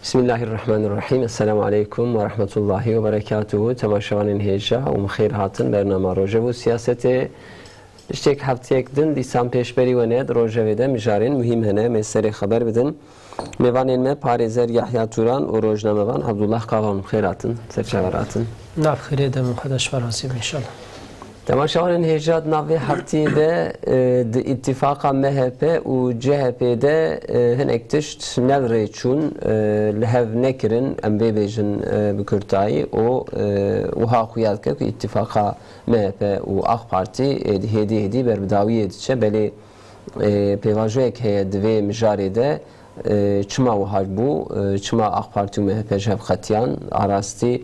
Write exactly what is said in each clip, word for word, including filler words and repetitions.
Bismillahirrahmanirrahim. Esselamu aleykum ve rahmetullahi ve berekatuhu. Temaşevanên hêja û bi xêr hatin bernama Rojev û Siyasetê. Piştêk heftiyek din dîsan pêşberî we ne, di Rojevê de mijarên muhîm hene, em ê serê xeber bidin. Mêvanên me parêzer Yahya Turan û rojnamevan Abdullah Kavan bi xêr hatin, ser çavan hatin. Nav xêrê de min xwedaş ve razî be inşallah. Temaşevanên hêja, di nav vê heftiyê de, e, di îtîfaqa M H P û C H P de, e, hinek tişt ne li rê çûn, e, li hev nekirin, em vê bêjin, e, bi kurtayî û, e, wiha xuya dike ku îtîfaqa M H P û AK Partî, e, hêdî hêdî ber bi dawiyê diçe. Belê, e, pêvajoyek heye di vê mijarê de, e, çima wiha bû, e, çima AK Partî û M H P ji hev qetiyan, a rastî,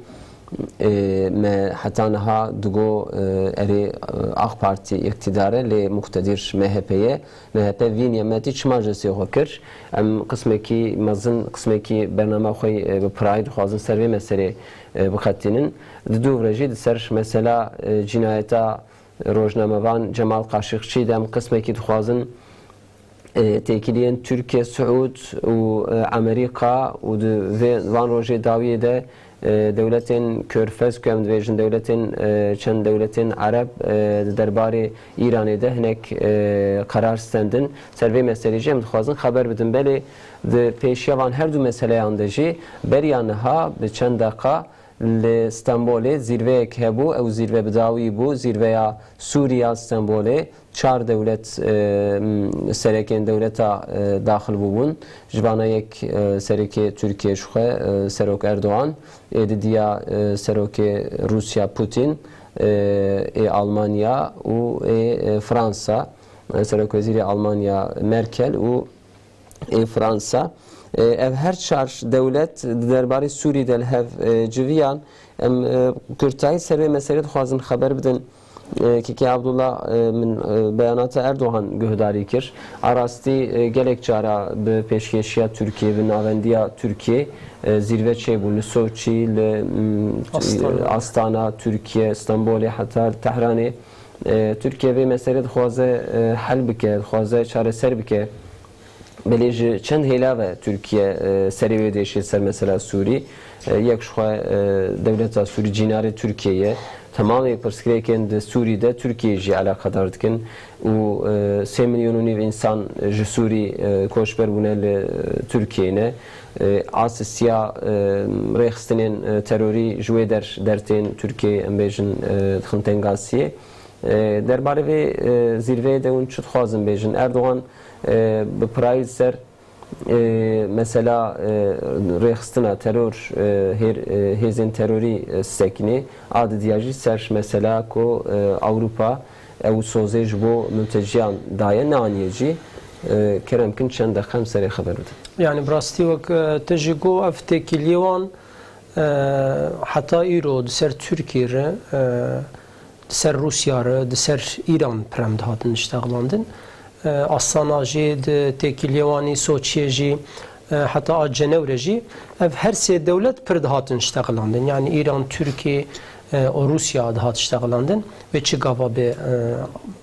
e, me heta niha digo, e, erê, e, AK Partî îktidar e, lê muqtedir M H P ye. M H P vî nimetî çima ji sê xwe kir? Em qismekî mezin, qismekî bernama xwe, e, bi pirayî dixwazin ser vê meselê, e, biqetînin. Di dûv re jî di ser mesela, e, cînayeta rojnamevan Cemal Kaşıkçî de em qismekî dixwazin, e, têkiliyên Tirkiye, Siûd û, e, Amerîka û di vê, van rojê dawiyê de, e, dewletên Körfez, ku em dibêjin dewletên, e, çend dewletên Ereb, e, di derbarê Îranê de hinek, e, qerar stendin. Ser vê meselê jî em dixwazin xeber bidin. Belê di pêşiya van her du meseleyan de jî beriya niha bi çend deqa li Stenbolê zîrveyek hebû. Ew zîrve bi dawî bû. Zîrveya Sûriya Stenbolê. Çar dewlet, e, m, serekên dewleta, e, daxil bûbûn. Ji vana yek, e, serekê Tirkiye ji xwe, e, Serok Erdogan, ê didiya, e, serokê Rûsya Putin, e, ê Almanya û ê, e, Fransa, e, serokwezîrê Almanya Merkel û ê Fransa. E, ev her çar dewlet di derbarê Sûrî de li hev, e, civiyan. Em, e, kurtayî ser vê meselê dixwazin xeber bidin. E, Kekê Abdullah, e, min, e, beyanata Erdogan guhdarî kir. A rastî, e, gelek cara bi pêşkêşiya Tirkiye, bi navendiya Tirkiye, e, zîrve çêbû li Soçî, li, m, Astana. Astana, Tirkiye, Stenbolê, heta Tehranê. E, Tirkiye vê meselê dixwaze, e, hel bike, dixwaze çareser bike. Belê ji çend hêla ve Tirkiye, e, serê wê dêşê ser mesela Sûrî. E, yek ji xwe, e, dewleta Sûrî cînarê Tirkiye ye. Temamê pirsgirêkên di Sûrî de Tirkiye jî eleqedar dikin û, e, sê milyon û nîv însan ji Sûrî, e, koçber bûne li, e, Tirkiyeyê ne. E, asistiya, e, rêxistinên, e, terorî ji wê der dertên Tirkiyeyê, em bêjin, e, dixin tengasiyê. E, derbarê vê, e, zîrveyê de hûn çi dixwazin bêjin? Erdogan, e, bi pirayî li ser, e, mesela, e, rêxistina teror, e, hêr-, e, hêzên terorî, e, sekinê, a didiya jî ser mesela ku, e, Ewropa ew sozê ji bo mülteciyan daye, neaniye cî. E, kerem kin çend deqe em serê xeber bidin. Yani bi rastî wek, e, te jî got, ev têkiliyê wan, e, heta îro di ser Tirkiyê re, e, di ser Rûsya re, di ser Îran pir em dihatin niştexlandin. E, Astana jî di têkiliyê wan î Soçiyê jî, e, heta a Cenewre jî, ev her sê dewlet pir dihatin niştexlandin. Yani Îran, Tirkiye, e, û Rûsya dihat niştexlandin. Wê çi gava bê, e,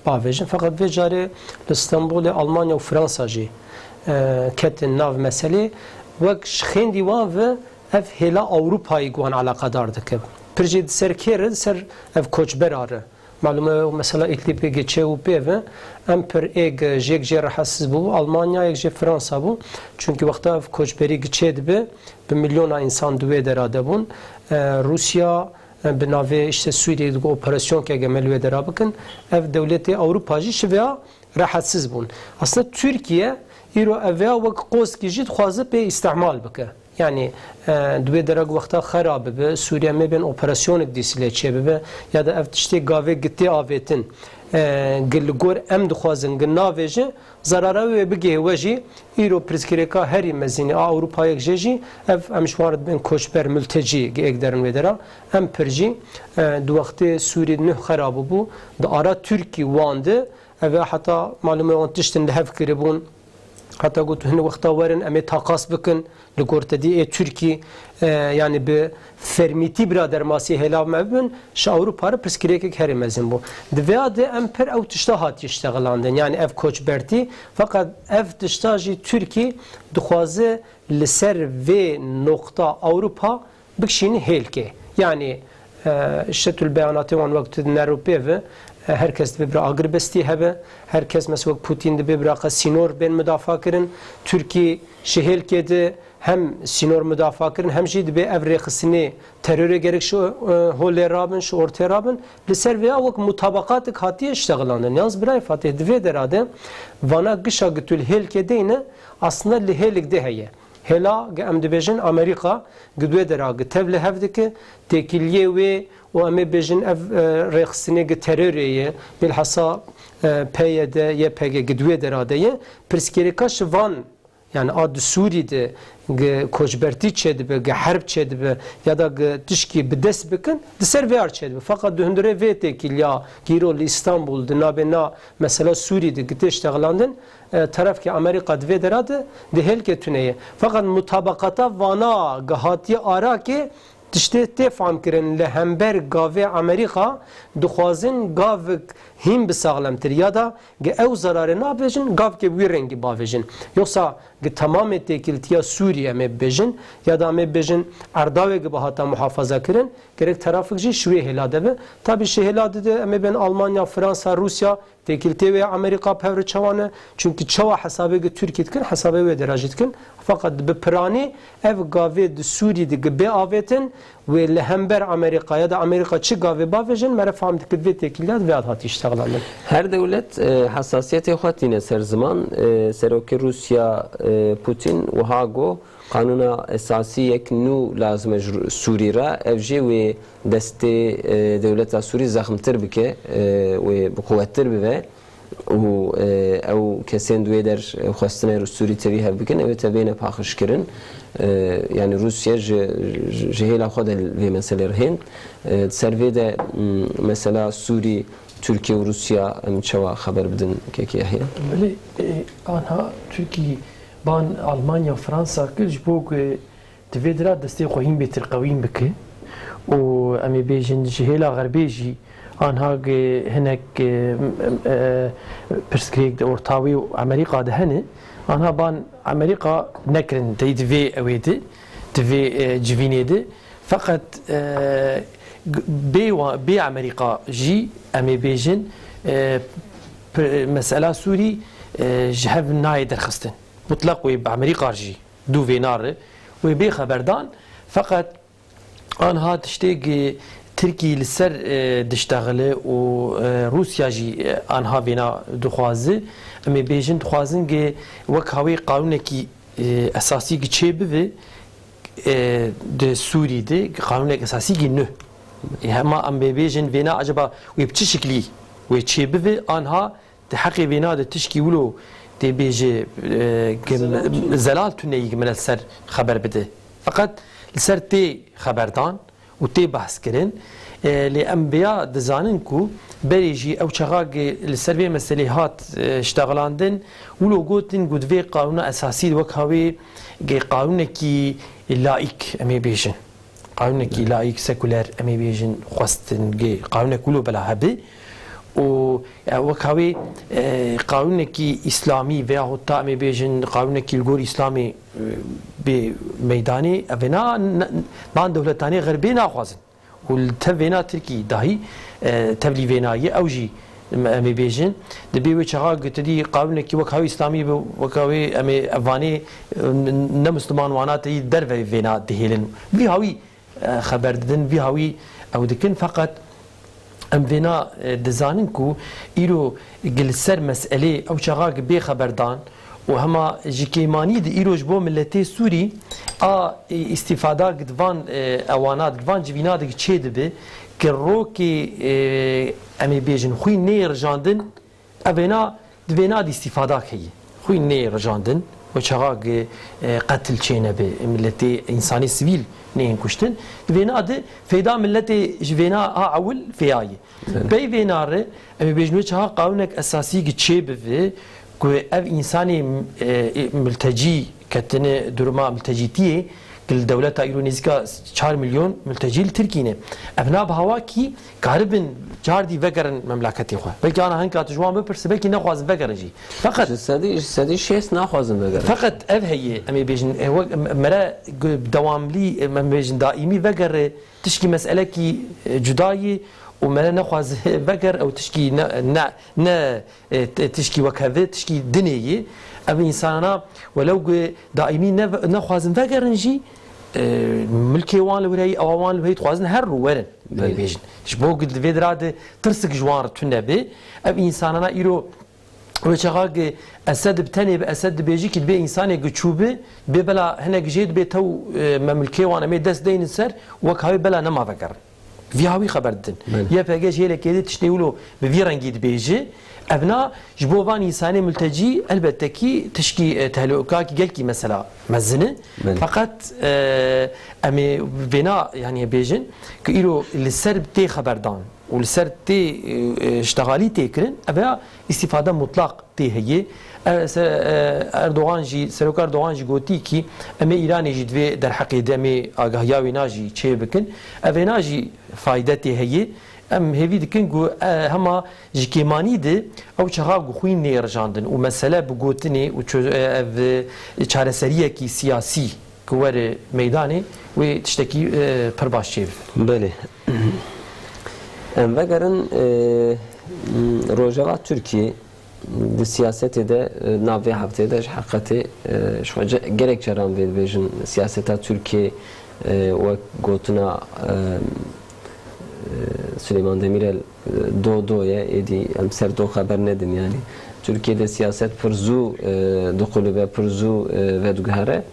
bavêjin. Feqet vê carê li Stenbolê Almanya û Fransa jî, e, ketin nav meselê. Wek ji xêndî wan ve ev hêla Ewropayê ku wan eleqedar dike. Pir jî di ser kê re, di ser ev koçbera re. Malûm e, mesela Îdlîbê giçe û pê ve em pir êk, ji yek jê rehetsiz bû, Almanya, yek jê Fransa bû. Çunkî wexta ev koçberî giçê dibe, bi milyona însan di wê dera de bûn. E, Rûsya, e, bi navê işte Sûriyê digo operasyon ke gemel wê dera bikin. Ev dewletê Ewropa jî şiveya rehetsiz bûn. Aslında Tirkiye îro ev ya wek qozkî jî dixwaze pê îstihmal bike. Yani, e, di wê derek wexta xera bibe, Sûriye mebên operasyonek dîsî lê çê bibe, ya da ev tiştê gavê gitê avêtin, e, gi li gor em dixwazin gi navêje, zarara wê bigihê we jî, îro pirsgirêka herî mezînî a Ewropayek jê jî, ev em ji wan re dibên koçber, mülteci, gi êk derin wê dera, em pir jî, e, di wextê Sûrî nuh xera bûbû, di ara Tirkî wan de, ev e heta malûm e wan tiştin li hev kiribûn, Heta got hin wexta werin em ê taqas bikin li gor tedî ê Tirkî, e, yanî bi fermîtî bira dermasî hêla me bibin, ji Ewropa re pirsgirêkek herî mezin bû. Di vêya de em pir ew tişta hatiye ştexilandin, yanî ev koçbertî, feqet ev tişta jî Tirkî dixwaze li ser vê noqta Ewropa bikişîne hêlkê. Yanî, e, şetul beyanatê wan wek tu nero pê ve, e, her kes dibe bira agirbestî hebe, her kes mesela wek Putin dibe bira qe sînor bên mudafa kirin. Tirkî ji hêlkê de hem sînor mudafa kirin, hem jî dibe ev rêxistinê terorê gerek ji, e, holê rabin, ji ortê rabin. Li ser vêya wek mutabaqatek hatiye ştexilandin. Yalnız birayê Fatih, di vê dera de vana gişa gi tu li hêlkê deyne, aslında li hêlik de heye. Hêla gi em dibêjin Amerîka gi duê dera gi tev li hev dike, têkiliyê wê û em ê bêjin ev, e, rêxistinê gi terorê ye, bilhassa, e, P Y D, Y P G gi duê dera de ye. Pirsgirêka ji van, yani a di Sûrî de gi koçbertî çêdibe, gi herb çêdibe ya da gi tişkî bi dest bikin, di ser vê ar çêdibe. Feqet di hundirê vê têkiliya gîro li Îstanbul di navê na mesela Sûrî de gi tê ştexlandin, e, terefkê Amerîka di vê dera de di hêlkê tune ye. Feqet mutabaqata vana gi hatiye arakê tiştê tê famkirin li hember gavê Amerîka dixwazin gavik hîn bi saxlemtir ya da gi ew zararê nabêjin, gavkê bi wî rengî bavêjin. Yoksa gi temamê têkiltiya Sûrî em ê bibêjin ya da em ê bibêjin erdawê gi bihata muhafaza kirin, gerek terafik jî ji wê hêla de be. Tabî ji hêla de de em ê bên Almanya, Fransa, Rûsya, têkiltê wê Amerîka pevre çawa ne? Çunkî çawa hesabê gi Tirkî dikin, hesabê wê dera jî dikin. Feqet bi piranî ev gavê di Sûrî de gi bê avêtin, wê li hember Amerîka ya da Amerîka çi gavê bavêjin, mere fam dikit vê têkiliya di vê ad hatî ştexlandin. Her dewlet, e, hesasiyetê xwe tîne ser ziman. E, Serokê Rûsya, e, Putin wiha got, Qanûna esasî yek nû lazim e ji Sûrî re. Ev jî wê destê, e, dewleta Sûrî zexmtir bike, e, wê bi quwettir bibe û, e, ew kesên di wê der, e, xwestine Sûrî tevî hev bikin, ew ê tevbêne paqijkirin. E, yanî Rûsya ji, ji, ji hêla xwe de li vê meselê re hên. E, di ser vê de, m, mesela Sûrî, Tirkiye û Rûsya em çawa xeber bidin, Kekê Yehya? Belê, e, anha Tirkî ban Almanya, Fransa kir ji bo ku di vê dira destê xwe hîn bêtir qewîn bike û em ê bêjin ji hêla xerbê jî anha ge-, hinek, e, e, pirsgirêk di orta wê û Amerîka de hene. Anha ban Amerîka nekirin tey di vê ewê de, di vê, e, civînê de. Feqet, e, g-, bê wa-, bê Amerîka jî em ê bêjin, e, p-, mesela Sûrî, e, ji hev nayê derxistin. Mutlaq wê bi Amerîka jî dû vê nare, wê bê xeberdan. Feqet anha tiştê gi Tirkî li ser, e, diştexile û, e, Rûsya jî, e, anha vêna dixwaze. Em ê bêjin dixwazin gi wek hawê qanûnekî, e, esasî gi çê bive, e, di Sûrî de qanûnek esasî gi nû. E, hema em bê bêjin vêna acaba wê bi çi şiklî wê çê bive, anha di heqê vêna de tişkî wilo tê bêje, e, ki zelal tuneyî ki min li ser xeber bide. Feqet li ser tê xeberdan û tê behs kirin. E, lê em vêya dizanin ku berê jî ew çaxa ki li ser vê meselê hat, e, ştexlandin, wilo gotin ku divê qanûna esasî wek hawê ki qanûnekî laîk em ê bêjin. Qanûnekî laîk, sekuler, em ê bêjin, xwestin, gê, qanûnek wilo bela hebe. Û, e, wek hawê, e, qanûnekî îslamî veyahut ta em ê bêjin, qanûnekî li gor îslamê, e, bê meydanê, ev ê na, na, van dewletanê xerbê naxwazin. Û li tev vêna Tirkî dahî, e, tevlî vêna ye, ew jî em ê bêjin, dibê wê çaxa ku tu dî qanûnekî wek hawî îslamî bi, wek hawî em ê ev vanê, e, ne Misliman wana te yî derve vêna dihêlin. Vî hawî, e, xeber didin, vî hawî ew dikin. Feqet em vêna, e, dizanin ku îro gi li ser meselê ew çaxa gi bê xeberdan û hema ji kêmanî di îro ji bo miletê Sûrî a, e, îstîfada gi di van, e, ewana di van civîna di çê dibe, ki rokê, e, em ê bêjin xwîn neyê rijandin, ev êna di vêna di îstîfada keyî. Xwîn neyê rijandin, û çaxa gi, e, qetil çê nebe, miletê însanê sivîl neyên kuştin. Di vêna di feyda miletê ji vêna a ewil vêya ye. Pey vêna re, em ê bêjin wê çaxa qanûnek esasî gi çê bive, ku ev însanê, e, e, miltecî ketine duruma miltecîtiyê, ku li dewleta îro nêzîka çar milyon miltecî li Tirkî ne. Ev na bi hawa kî karibin cardî vegerin memleketê xwe. Belkî ana hinka tu ji wan bipirse, belkî nexwazin vegerin jî. Feqet Ji sedî, ji sedî şêst naxwazin vegerin. Feqet ev heye, em ê bêjin, e, wek, em, mere gu-, dewamlî, em, em bêjin daîmî vegere, tişkî meselekî, e, cuda yî û mere nexwaze veger, ew tişkî ne, ne, ne, e, t-, tişkî wek hev e, tişkî dinê yî. Ev însanana welew gu daîmî ne, nexwazin vegerin jî, e, milkê wan li wir heyî, ewa wan li wir heyî dixwazin her rû werin, em ê Belê. bêjin. Ji bo gu di vê dira de tirsik ji wan re tune be. Ev însanana îro wê çaxa gu Esed bi tenê be, Esed dibêjî kî dibê însanê gu çû be, dibê bela hinek jê dibê tew, e, me milkê wan em ê dest deynin ser, wek havê bela nema vegerin. Vî hawî xeber didin. Belê. Y P G ji hêlekê de tiştê wilo bi vî rengî dibêje. Ev na ji bo van însanê miltecî elbette kî tişkî, e, tehlukakî gelkî mesela mezin e. Belê. Feqet, e, em ê vêna, yanî bêjin ku îro li ser tê xeberdan û li ser tê, e, e, ştexalî tê kirin, ev ya îstîfade mutlaq tê heye. E, se-, e, Erdogan jî, Serok Erdogan jî gotî kî em ê Îranê jî di vê derheqê de em ê agahiya wêna jî çê bikin. Ev êna jî fayde tê heye. Em hêvî dikin ku, e, hema ji kêmanî de ew çaxa ku xwîn nê rijandin û mesele bi gotinê û çö-, e, ev, e, çareseriyekî siyasî ku were meydanê, wê tiştekî, e, pir baş çê bibe. Belê. Em vegerin, e, Rojava Tirkiye. Di siyasetê de, e, nav vê hefteyê de ji heqetê, e, ji xwe ce-, gelek caran vê dibêjin, siyaseta Tirkiyê, e, wek gotina, e, e, Silêman Demîrel, e, do do ye, êdî em ser do xeber nedin, yanî Tirkiyê de siyaset pir zû, e, diqulîbe, pir zû, e, vediguhere.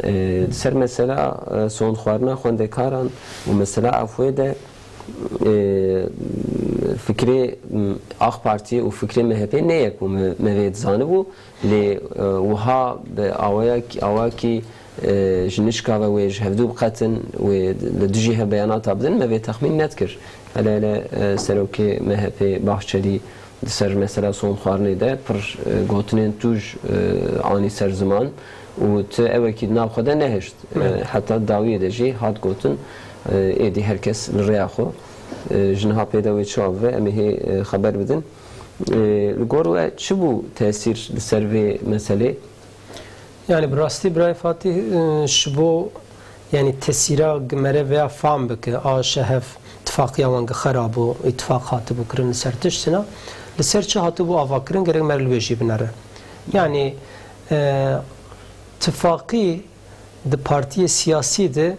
E, di ser mesela, e, sondxwarina xwendekaran û mesela efûyê de, e, fikrê, m, AK Partiyê û fikrê M H P ne yek bû, me, me vê dizanibû, lê, e, wiha bi awayek-, awakî, e, ji nişka ve wê ji hevdû biqetin, wê li dijî hev beyanata bidin, me vê texmîn nedikir. Hele hele, e, serokê M H P Bahçelî di ser mesela somxwarinê de pir, e, gotinên tûj, e, anî ser ziman û ti ewekî di nav xwe de nehişt. E, Evet. Heta dawiyê de jî hat gotin, e, êdî her kes li rêya xwe. E, ji niha pê de wê çawa bibe, em ê hê, e, xeber bidin. E, li gor we çi bû tesîr li ser vê meselê? Yani bi rastî birayê Fatîh, e, ji bo, yani tesîra gi mere veya fam bike, a şehev tifaqiya wan gi xera bû, îtifaq hatibû kirin li ser tiştina, li ser çi hatibû ava kirin, gerek mere li wê jî binere. Yani, e, tifaqî di partiyê siyasî de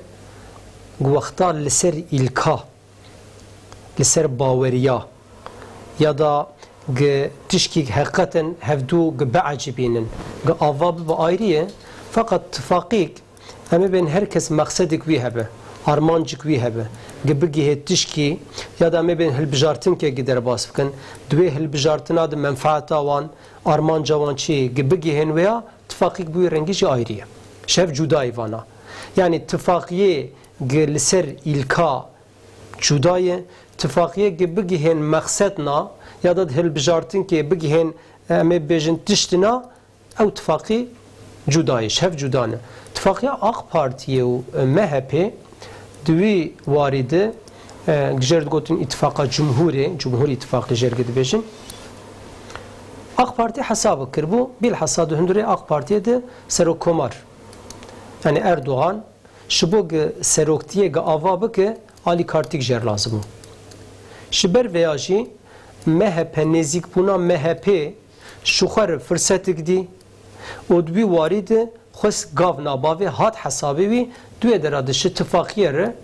gi wexta li ser îlka, li ser baweriya ya da gi tişkî heqeten hevdû gi biecibînin, gi ava bibe ayrî ye. Feqet tifaqîk, em ê bên her kes mexsedik wî hebe, armancik wî hebe, gi bigihê tişkî ya da em ê bên hilbijartinkê gi derbas bikin, di wê hilbijartina di menfaeta wan, armanca wan çi ye, gi bigihên wê ya, tifaqîk bi wî rengî jî ayrî ye. Şev cudayî vana. Yani tifaqiyê gi li ser îlka cuda ye. Tifaqiyê gi bigihên mexsedna ya da di hilbijartinkê bigihên, em ê bêjin tiştina, ew tifaqî cuda ye, ji hev cuda ne. Tifaqiya AK Partiyê û, e, M H P di wî warî de, e, gi jêr digotin îtifaqa cumhûrê, cumhûr îtifaqê jêr gi dibêjin. AK Partî hesabek kiribû, bîlhesa di hundirê AK Partiyê de serokkomar, yani Erdogan, ji bo gi seroktiyê gi ava bike, alîkartîk jêr lazim bû. Ji ber vêya jî M H P, nêzîkbûna M H P ji xwe re firsetik dî û di wî warî de xwest gav na bavê, hat hesabê wî, di wê dera de ji tifaqiyê re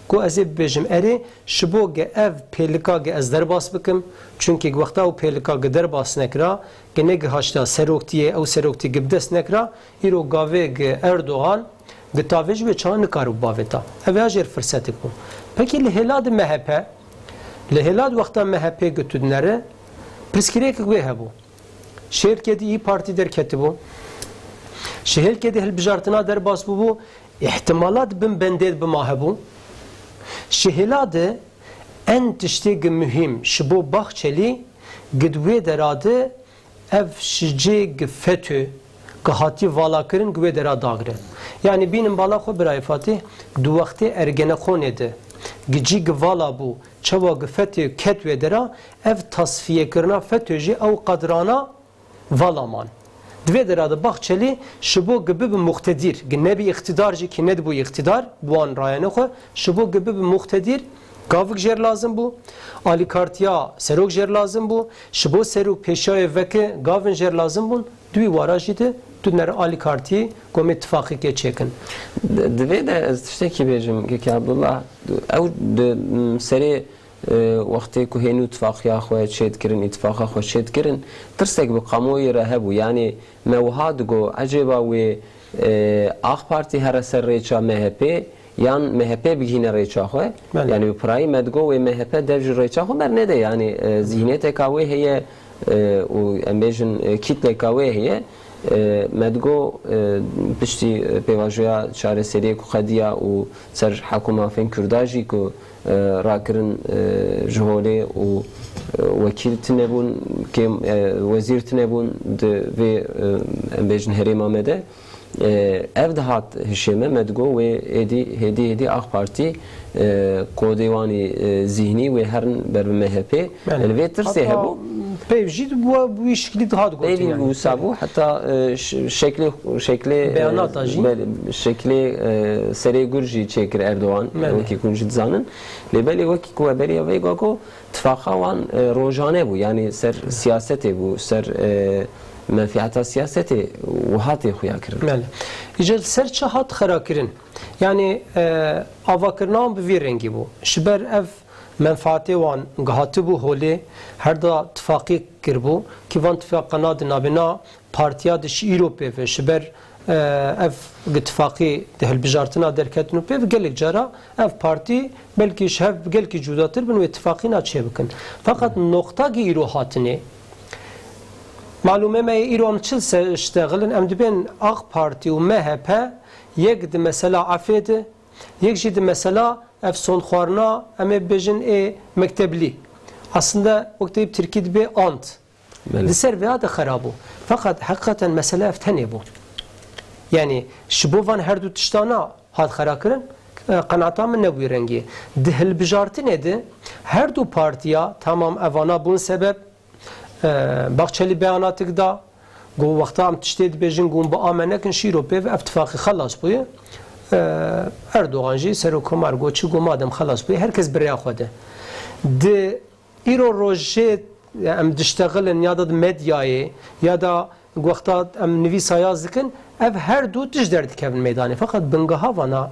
got, ez ê bibêjim erê, ji bo ge ev pêlika ge ez derbas bikim, çunkî wexta ew pêlika ge derbas nekira, ge negihişta seroktiyê, ew seroktî ge bi dest nekira, îro gavê ge Erdogan ge tavê ji wê çawa nikaribû bavêta. Ev ya jêr firsetik bû. Pekî li hêla di M H P, li hêla di wexta M H P ge tu dinere, pirsgirêkek wê hebû. Ji hêlkê di İYİ Partî derketibû. Ji hêlkê di hilbijartina derbas bûbû. Îhtimalat bin bendê di bima hebû. Ji hêla di en tiştê gi muhîm ji bo Bahçelî gi di wê dera di, Ev şicê gi FETÖ gi hatî vala kirin gi wê dera dagre. Yanî bînin bala xwe birayê Fatî, di wextê Ergenekon ê de gi cî gi vala bû, çawa gi FETÖ ket wê dera, ev tasfiyekirina FETÖ jî ew qedrana vala man. Di vê dera de Bahçelî ji bo gi bibe muqtedîr, gi nebî îqtîdar jî kî nedibû îqtîdar, bi wan rayene xwe, ji bo gi bibe muqtedîr, gavik jêr lazim bû, alîkartiya serok jêr lazim bû, ji bo serok pêşiyayê veke gavin jêr lazim bûn, di wî wara jî de tu nere alîkartiyê komê tifaqekê çêkin. Di, di vê de ez tiştekî bêjim, Keke Abdullah, ew di, m, serê, e, wextê ku hênû tifaqiya xwe çêdikirin, îtifaqa xwe çêdikirin, tirsek bi kamuoyê re hebû. Yanî me wiha digo, ecêba wê, e, AK Partî here ser rêça MHP, yan MHP bigihîne rêça xwe. Belê. Yanî bi pirayî me digo wê MHP dev ji rêça xwe bernede. Yanî, e, zîhniyeteka wê heye, e, û em bêjin, e, kîtleka wê heye. E, me digo, e, piştî, e, pêvajoya çareseriyê ku qediya û ser hek û mafên Kurda jî ku, e, rakirin, e, ji holê û, e, wekîl tune bûn, kêm, e, wezîr tune bûn di vê, e, em bêjin herêma me de. E, ev dihat hişê me, me digo wê êdî, hêdî hêdî AK Partî, e, kodê wanî, e, zîhnî wê herin ber bi MHP. Belê. Li vê tirsê Heta hebû. Peyv jî di bu, bu şiklî dihat gotin Peyvî yani. Wisa bû, heta, e, ş-, şeklê, şeklê, e, Beyanata jî. Belê, şeklê, e, serê gur jî çêkir Erdogan, Belê. Wekî ku jî dizanin. Lê belê wekî ku we beriya vê got ku tifaqa wan, e, rojane bû, yanî ser siyasetê bû, ser, e, menfîeta siyasetê wiha tê xuya kirin. Belê. Îcar li ser çi hat xera kirin? Yanî, e, avakirina wan bi vî rengî bû. Ji ber ev menfaatê wan gihatibû holê, her da tifaqî kiribû, kî van tifaqana di navêna partiya de ji îro pê ve, ji ber, e, ev tifaqî di hilbijartina derketin û pê ve gelek cara ev partî belkî ji hev bi gelkî cudatir bin wê tifaqîna çêbikin. Feqet noqta gi îro hatinê, malûmê me yê îro em çil se-, ştexilin, em dibên AK Partî û MHP yek di mesela efê de, yek jî di mesela ev sondxwarina, em ê bibêjin ê mekteblî. Aslında wek tê bi tirkî dibê ant. Belê. Li ser vêya de xera bû. Feqet heqîqeten mesele ev tenê bû. Yanî ji bo van her du tiştana hat xera kirin, e, qenaeta min ne wî rengî. Di hilbijartinê de her du partiya, tamam, evana bûn sebeb, e, Bahçelî beyanatêk da, got wexta em tiştê dibêjin, got bi a me nekin, şîro pê ve ev tifaqî xelas bûye. E, Erdogan jî serokkomar got çi, got madem xelas bûye, her kes bi rêya xwe de. Di Îro rojê em diştexilin ya da di medyayê ya da wexta em nivîsa yaz dikin, ev her du tişt derdikevin meydanê. Feqet bingeha vana,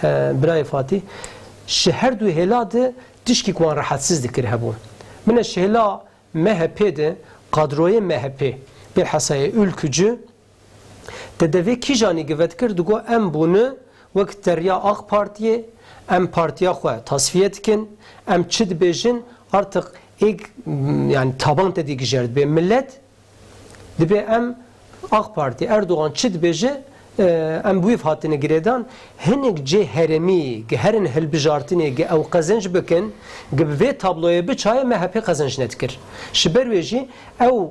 e, birayê Fatî, ji her du hêla de tişkî ku wan rehetsiz dikir hebû. Min ji hêla MHP de, kadroyê MHP, bilhassa yê ülkücü, Te devê kîjanî givet kir, digo em bûne wek teriya AK Partiyê, em partiya xwe tasfiye dikin, em çi dibêjin, artık êk, m, yani taban te dî gijer dibê. Millet dibê em AK Partî, Erdogan çi dibêje, e, em bi wî hatine girêdan. Hinek cê herêmî gi herin hilbijartinê gi ew qezenc bikin, gi bi vê tabloyê biçaye MHP qezenc nedikir. Ji ber wê jî ew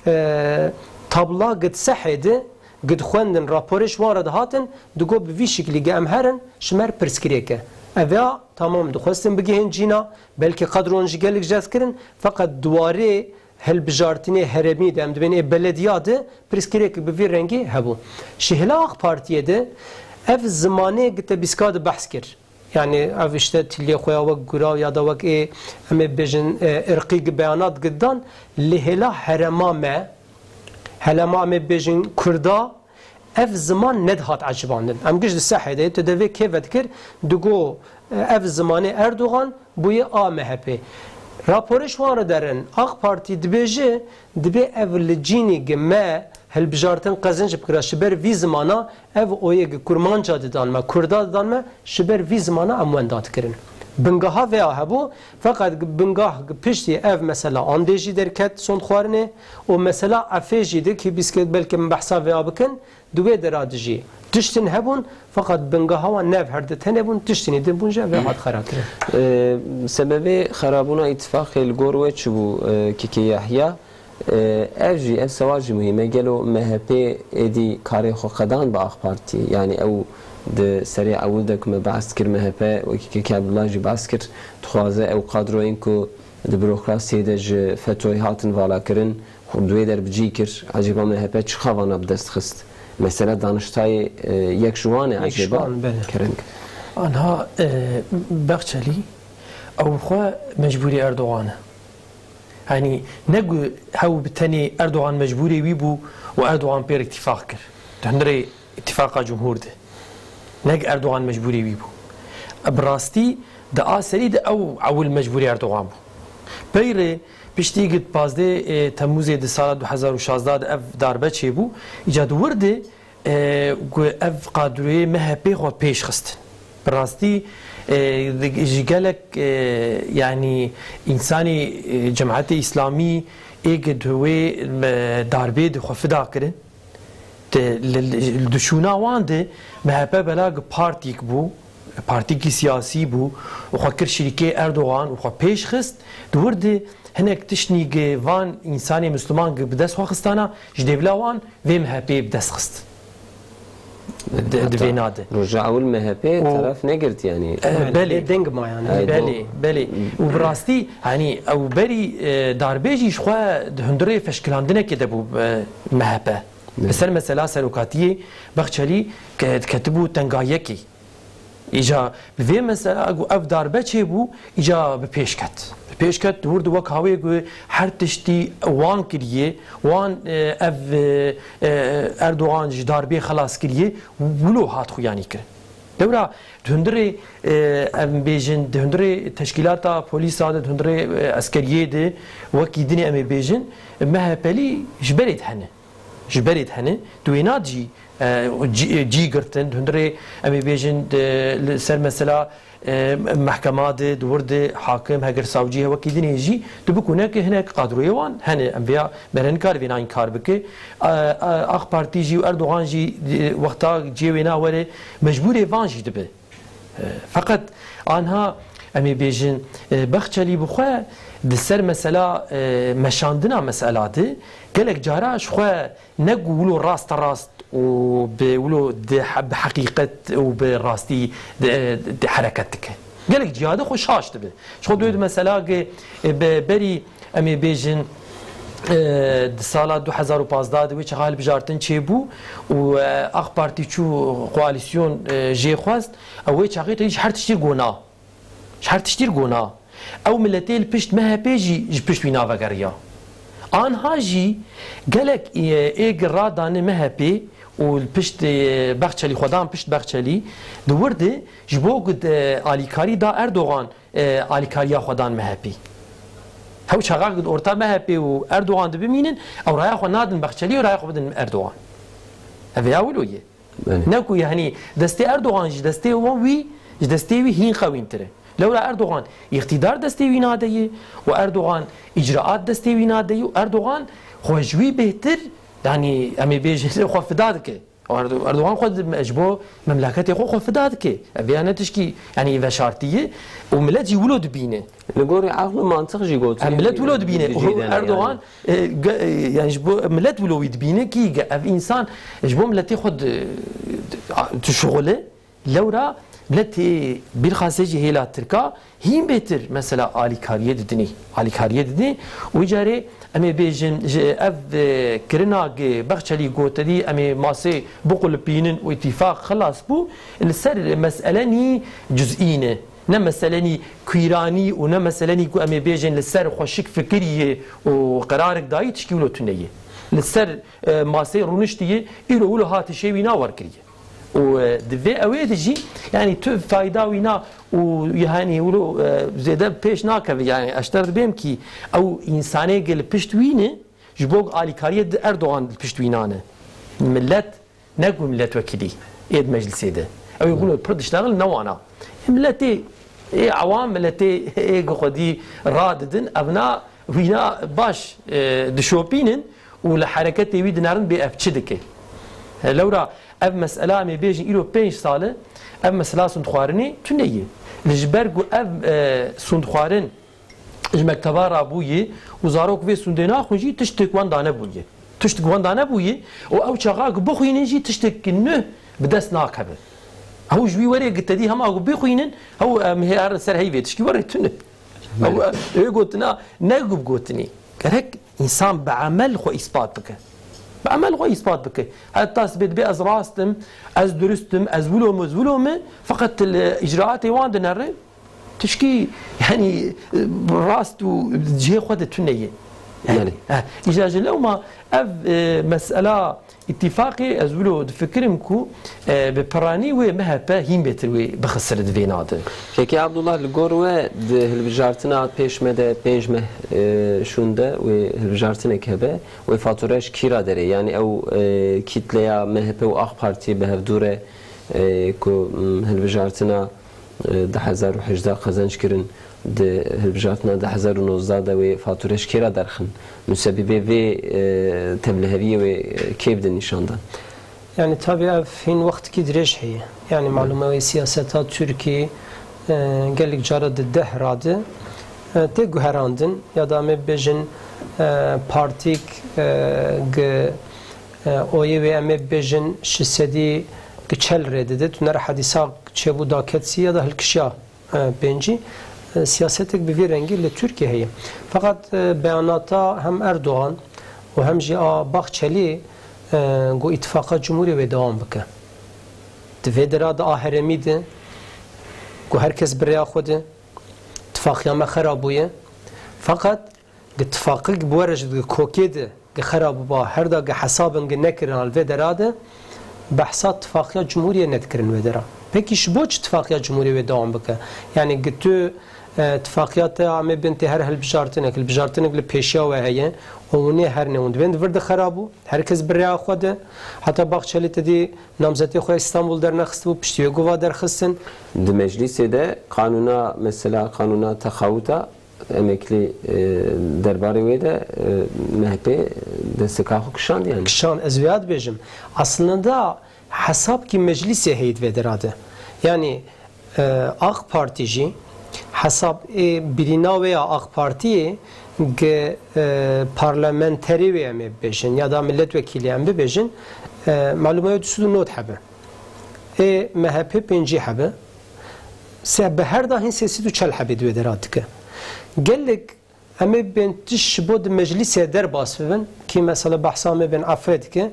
E, tabla gid sehê di, gid xwendin, raporê ji wan re dihatin, digo bi vî şiklî gi em herin, ji me re pirsgirêk e. Ev ya, tamam, dixwestin bigihên cîna, belkî qedron ji gelek cez kirin, feqet di warê hilbijartinê herêmî de, em dibên ê belediya de, pirsgirêk bi vî rengî hebû. Ji hêla AK Partiyê de ev zimanê gi te bîska de behs kir. Yani ev işte tiliyê xwe ya wek gura ya da wek ê, em ê bêjin, e, irqî gi beyanat gidan, li hêla herema me, herema em ê bêjin Kurda, ev ziman nedihat ecibandin. Em giş di sehê de, tu devê kê vedikir, digo, e, ev zimanê Erdogan bûye a MHP. Raporê ji wan re derin, AK Partî dibêje, dibê ev li cînî gi me hilbijartin qezenc bikira, ji ber vî zimana ev oyê gi kurmanca didan me, kurda didan me, ji ber vî zimana em wenda dikirin. Bingeha vêya hebû, feqet bingah gi piştî ev mesela andê jî derket sondxwarinê û mesela efê jî di ki bîske belkî em behsa vêya bikin, di wê dera di jî tiştin hebûn, feqet bingeha wan nev her di tenê bûn, tiştinî din bûn jî ev ê hat xera kirin. Ee, sebebê xerabûna îtifaqê li gor we çi bû, e, Keke Yahya? E, ev jî, ev sewal jî muhîm e. Gelo M H P êdî karê xwe qedan bi AK Partî? Yanî ew di serê ewil de ku me behs kir, M H P wekî Kekê Ebdullah jî behs kir, dixwaze ew kadroyên ku di burokrasiyê de ji FETÖ'yê hatin valakirin, xwe di wê der bi cî kir. Ecêba M H P çiqa vana bi dest xist? Mesela daniştayê, e, yek ji wan e. Yek ji ecêba wan, belê. Kerem. Anha, e, Bexçelî ew xwe mecbûrî Erdogan e. Yanî ne ku hew bi tenê Erdogan mecbûrê wî bû û Erdogan pê re îtîfaq kir. Di hundirê îtîfaqa cumhûr de. Ne ku Erdogan mecbûrê wî bû. Bi rastî di a serî de ew ewil mecbûrê Erdogan bû. Pey re piştî ku di pazdeh, e, Temmûzê di sala du hezar û şazdeh de ev darbe çêbû, îca di wir de e, ku ev kadroyê M H P xwe pêş xistin. Bi rastî, e, di, ji gelek, e, yanî însanê, e, Cemaetê Îslamî ê ku di wê, e, darbê de xwe fida kirin, di, li, li, li dişûna wan de M H P bela ku partîk bû, partîkî siyasî bû û xwe kir şirîkê Erdogan û xwe pêş xist, di wir de hinek tiştnî ku van însanê Misliman ku bi dest xwe xistana, ji dêvla wan vê M H P'ê bi dest xist. Di, di vêna de. Roja ewil M H P û teref negirt, yanî. E, belê. Bê deng ma, yanî. Belê, belê. Û bi rastî, hanî ew berî, e, darbê jî ji xwe di hundirê feşkilandinekê de bû, e, M H P. Belê. Li ser mesela serokatiyê Bexçelî ke-, diketibû tenga yekê. Îca bi vê mesela ku ev darbe çêbû, îca bi pêş ket. Bi pêş ket, di wir de wek hawê ku her tiştî wan kiriye, wan, e, ev, e, e, Erdogan ji darbê xelas kiriye, wilo hat xuyanî kirin. Lewra di hundirê, e, em bêjin, di hundirê teşkîlata polîsa de, di hundirê, e, eskeriyê de, wekî dinê em ê bêjin, M H P'lî ji berê de hene. Ji berê de hene. Di wêna de jî, e, cî, cî girtin. Di hundirê, em ê bêjin, di, li ser mesela, e, mehkema de, di wir de hakim, heger savcî he, wekî dinê jî, tu bikûne ki hinek kadroyê wan hene. Em vêya, me re nikare vêna înkar bike. E, e, AK Partî jî û Erdogan jî, e, wexta cihê wêna were, mecbûrê van jî dibe. E, feqet anha em ê bêjin, e, Bexçelî bi xwe di ser mesela, e, meşandina mesela de gelek cara ji xwe ne ku wilo raste rast û bi wilo di he-, bi heqîqet û bi rastî di, di hereket dike. Gelek ciya de xwe şaş dibe. Ji xwe duyê di mesela ge, e, be-, berî em ê bêjin, e, di sala du hezar û pazdeh de wê çaxa hilbijartin çêbû û, e, AK Partî çû koalîsyon, e, jê xwest, ew wê çaxê tê ji her tiştî gona. Ji her tiştî gona. Ew miletê li pişt M H P jî ji pişt wî navegeriya. Anha jî gelek, e, êg radane M H P û li pişt, e, Bexçelî, xwedan pişt Bexçelî, di wir de ji bo ku, e, alîkarî da Erdogan, e, alîkariya xwedan M H P. Hew çaxak di orta M H P û Erdogan de bimînin, ew raya xwe nadin Bexçelî û raya xwe bidin Erdogan. Ev ya wilo ye. Belê. Ne ku, yanî, destê Erdogan ji destê wan wî, ji destê wî hîn qewîntir e. Lewra Erdogan îqtîdar destê wî nadeye û Erdogan îcraat destê wî nadeye û Erdogan xwe ji wî bêhtir, yanî, em ê bêjin, xwe fida dike. Erdo-, Erdogan xwe di, ji bo memleketê xwe xwe fida dike. Ev ya ne tişkî, yanî, veşartî ye û milet jî wilo dibîne. Li gorî aql û mantiq jî gotin. Em milet wilo dibîne. Erdogan, e, ge-, e, yani ji bo milet wilo wî dibîne kî ge-, ev însan ji bo miletê xwe di, di, a, dişuxule, lewra miletê bilxasê jî hêla Tirka hîn bêtir mesela alîkariyê didinê. Alîkariyê didinê û carê em ê bêjin ji ev, e, kirina ge Bexçelî gotelî em ê masê biqulipînin û îtîfaq xilas bû, li ser meselenî cuzî ne. Ne meselenî kûranî û ne meselenî ku em ê bêjin li ser xweşik fikirî ye û qerarek dayî, tişkî wilo tune ye. Li ser, e, masê rûniştî ye, îro wilo hate şêwîna wer kiriye. Û, e, di vê ewê de jî, yanî tu fayda wîna û, yanî wilo, e, zêde pêş nakeve, yanî ez ji te re dibêm kî ew însanê ge li pişt wî ne, ji bo alîkariyê di Erdogan li pişt wîna ne. Millet Ne ku miletwekilî ê di meclisê de. Ew ê wilo pir diştexil ne wana. Ê miletê, ê ewam, miletê ê ku xwedî radidin, evna wîna baş, e, dişopînin û li hereketê wî dinerin bê ev çi dike. E, lewra ev mesela em ê bêjin îro pênc sal e, ev mesela sûndxwarinê tune ye. Li ji ber ku ev, e, sûndxwarin Ji mekteba rabûyî û zarok vê sûndê naxwin jî tiştek wan danebûye. Tiştek wan danebûye û ew çaxa ku bixwînin jî tiştek nû bi dest nakeve. Ew ji wî werê gi te dî hema ku bixwînin, ew em hê herin ser heyvê tişkî werê tune. Ew, e, wê gotina ne ku bi gotinê. Gerek însan bi emel xwe îspat bike. Bi emel xwe îspat bike. Heta sibê dibê ez rast im, ez durust im, ez wilo me, ez wilo me, feqet li îcraatê wan dinere, tişkî, yanî, rast û cihê xwe de tune ye. Belê. Eh, îca ji lewma ev, e, mesela îtîfaqê ez wilo difikirim ku, e, bi piranî wê M H P hîn bêtir wê bixisire di vê na de. Kekê Abdullah, li gor we di hilbijartina pêş me de pênc meh, e, şûnde wê hilbijartinek hebe, wê fature ji kîra derê? Yanî ew, e, kîtleya M H P û AK Partiyê bi hevdû re, e, ku, m, hilbijartina, e, du hezar û hejdeh qezenc kirin, di hilbijartina du hezar û nozdeh de wê fature ji kê re derxin? Musebibê vê, e, tevliheviyê wê, e, kê bidin nîşandan? Yani tabi ev hîn wextikî dirêj heye. Yani malûm e wê siyaseta Tirkî, e, gelek cara di deh radi, e, tê guherandin ya da em ê bêjin, e, partîk, e, gi, e, oyê wê em ê bêjin şi sedî gi çel rê dide. Tu nere hedîsa çêbû daketsî ya da hilkişiya, e, pêncî, e, siyasetek bi vî rengî li Tirkiye heye. Feqet, e, beyanata hem Erdogan û hem jî a Bahçelî, e, ku îtifaqa Cumhuriyê wê dewam bike. Di vê dera de a herêmî de ku her kes bi rêya xwe de, tifaqiya me xera bûye. Feqet Gi tifaqik bi were ji di kokê de gi xera biba, her da gi hesabin gi nekirin al vê dera de, behsa tifaqiya cumhuriyê nedikirin wê dera. Pekî ji bo çi tifaqiya cumhuriyê wê dewam bike? Yani gi tu, e, tifaqiya te amê bin tê her hilbijartinek, hilbijartinek li pêşiya we heye, û hûn ê her ne hûn dibên di vir de xera bû, her kes bi rêya xwe de, heta Bahçelî te dî namzetê xwe Îstanbul dernexistibû, piştî wê gova derxistin. Di meclîsê de qanûna, mesela qanûna texawuta, emeklî, e, derbarê wê de, e, M H P desteka xwe kişand yani. Kişand, ez vêya dibêjim. Aslında hesabkî meclîsê heyî di vê dera de. Yani, e, AK Partî jî hesab ê birîna wê ya AK Partiyê gi, e, parlamenterê wê em ê bibêjin ya da milletvekîlê em bibêjin, e, malûma wê du sed û nod hebe. Ê M H P pêncî hebe. Se, bi her da hîn sê sed û çel hebê di wê dera dike. Gelek em ê bên tişt ji bo di meclîsê derbas bibin, kî mesela behsa em ê bên efê dike,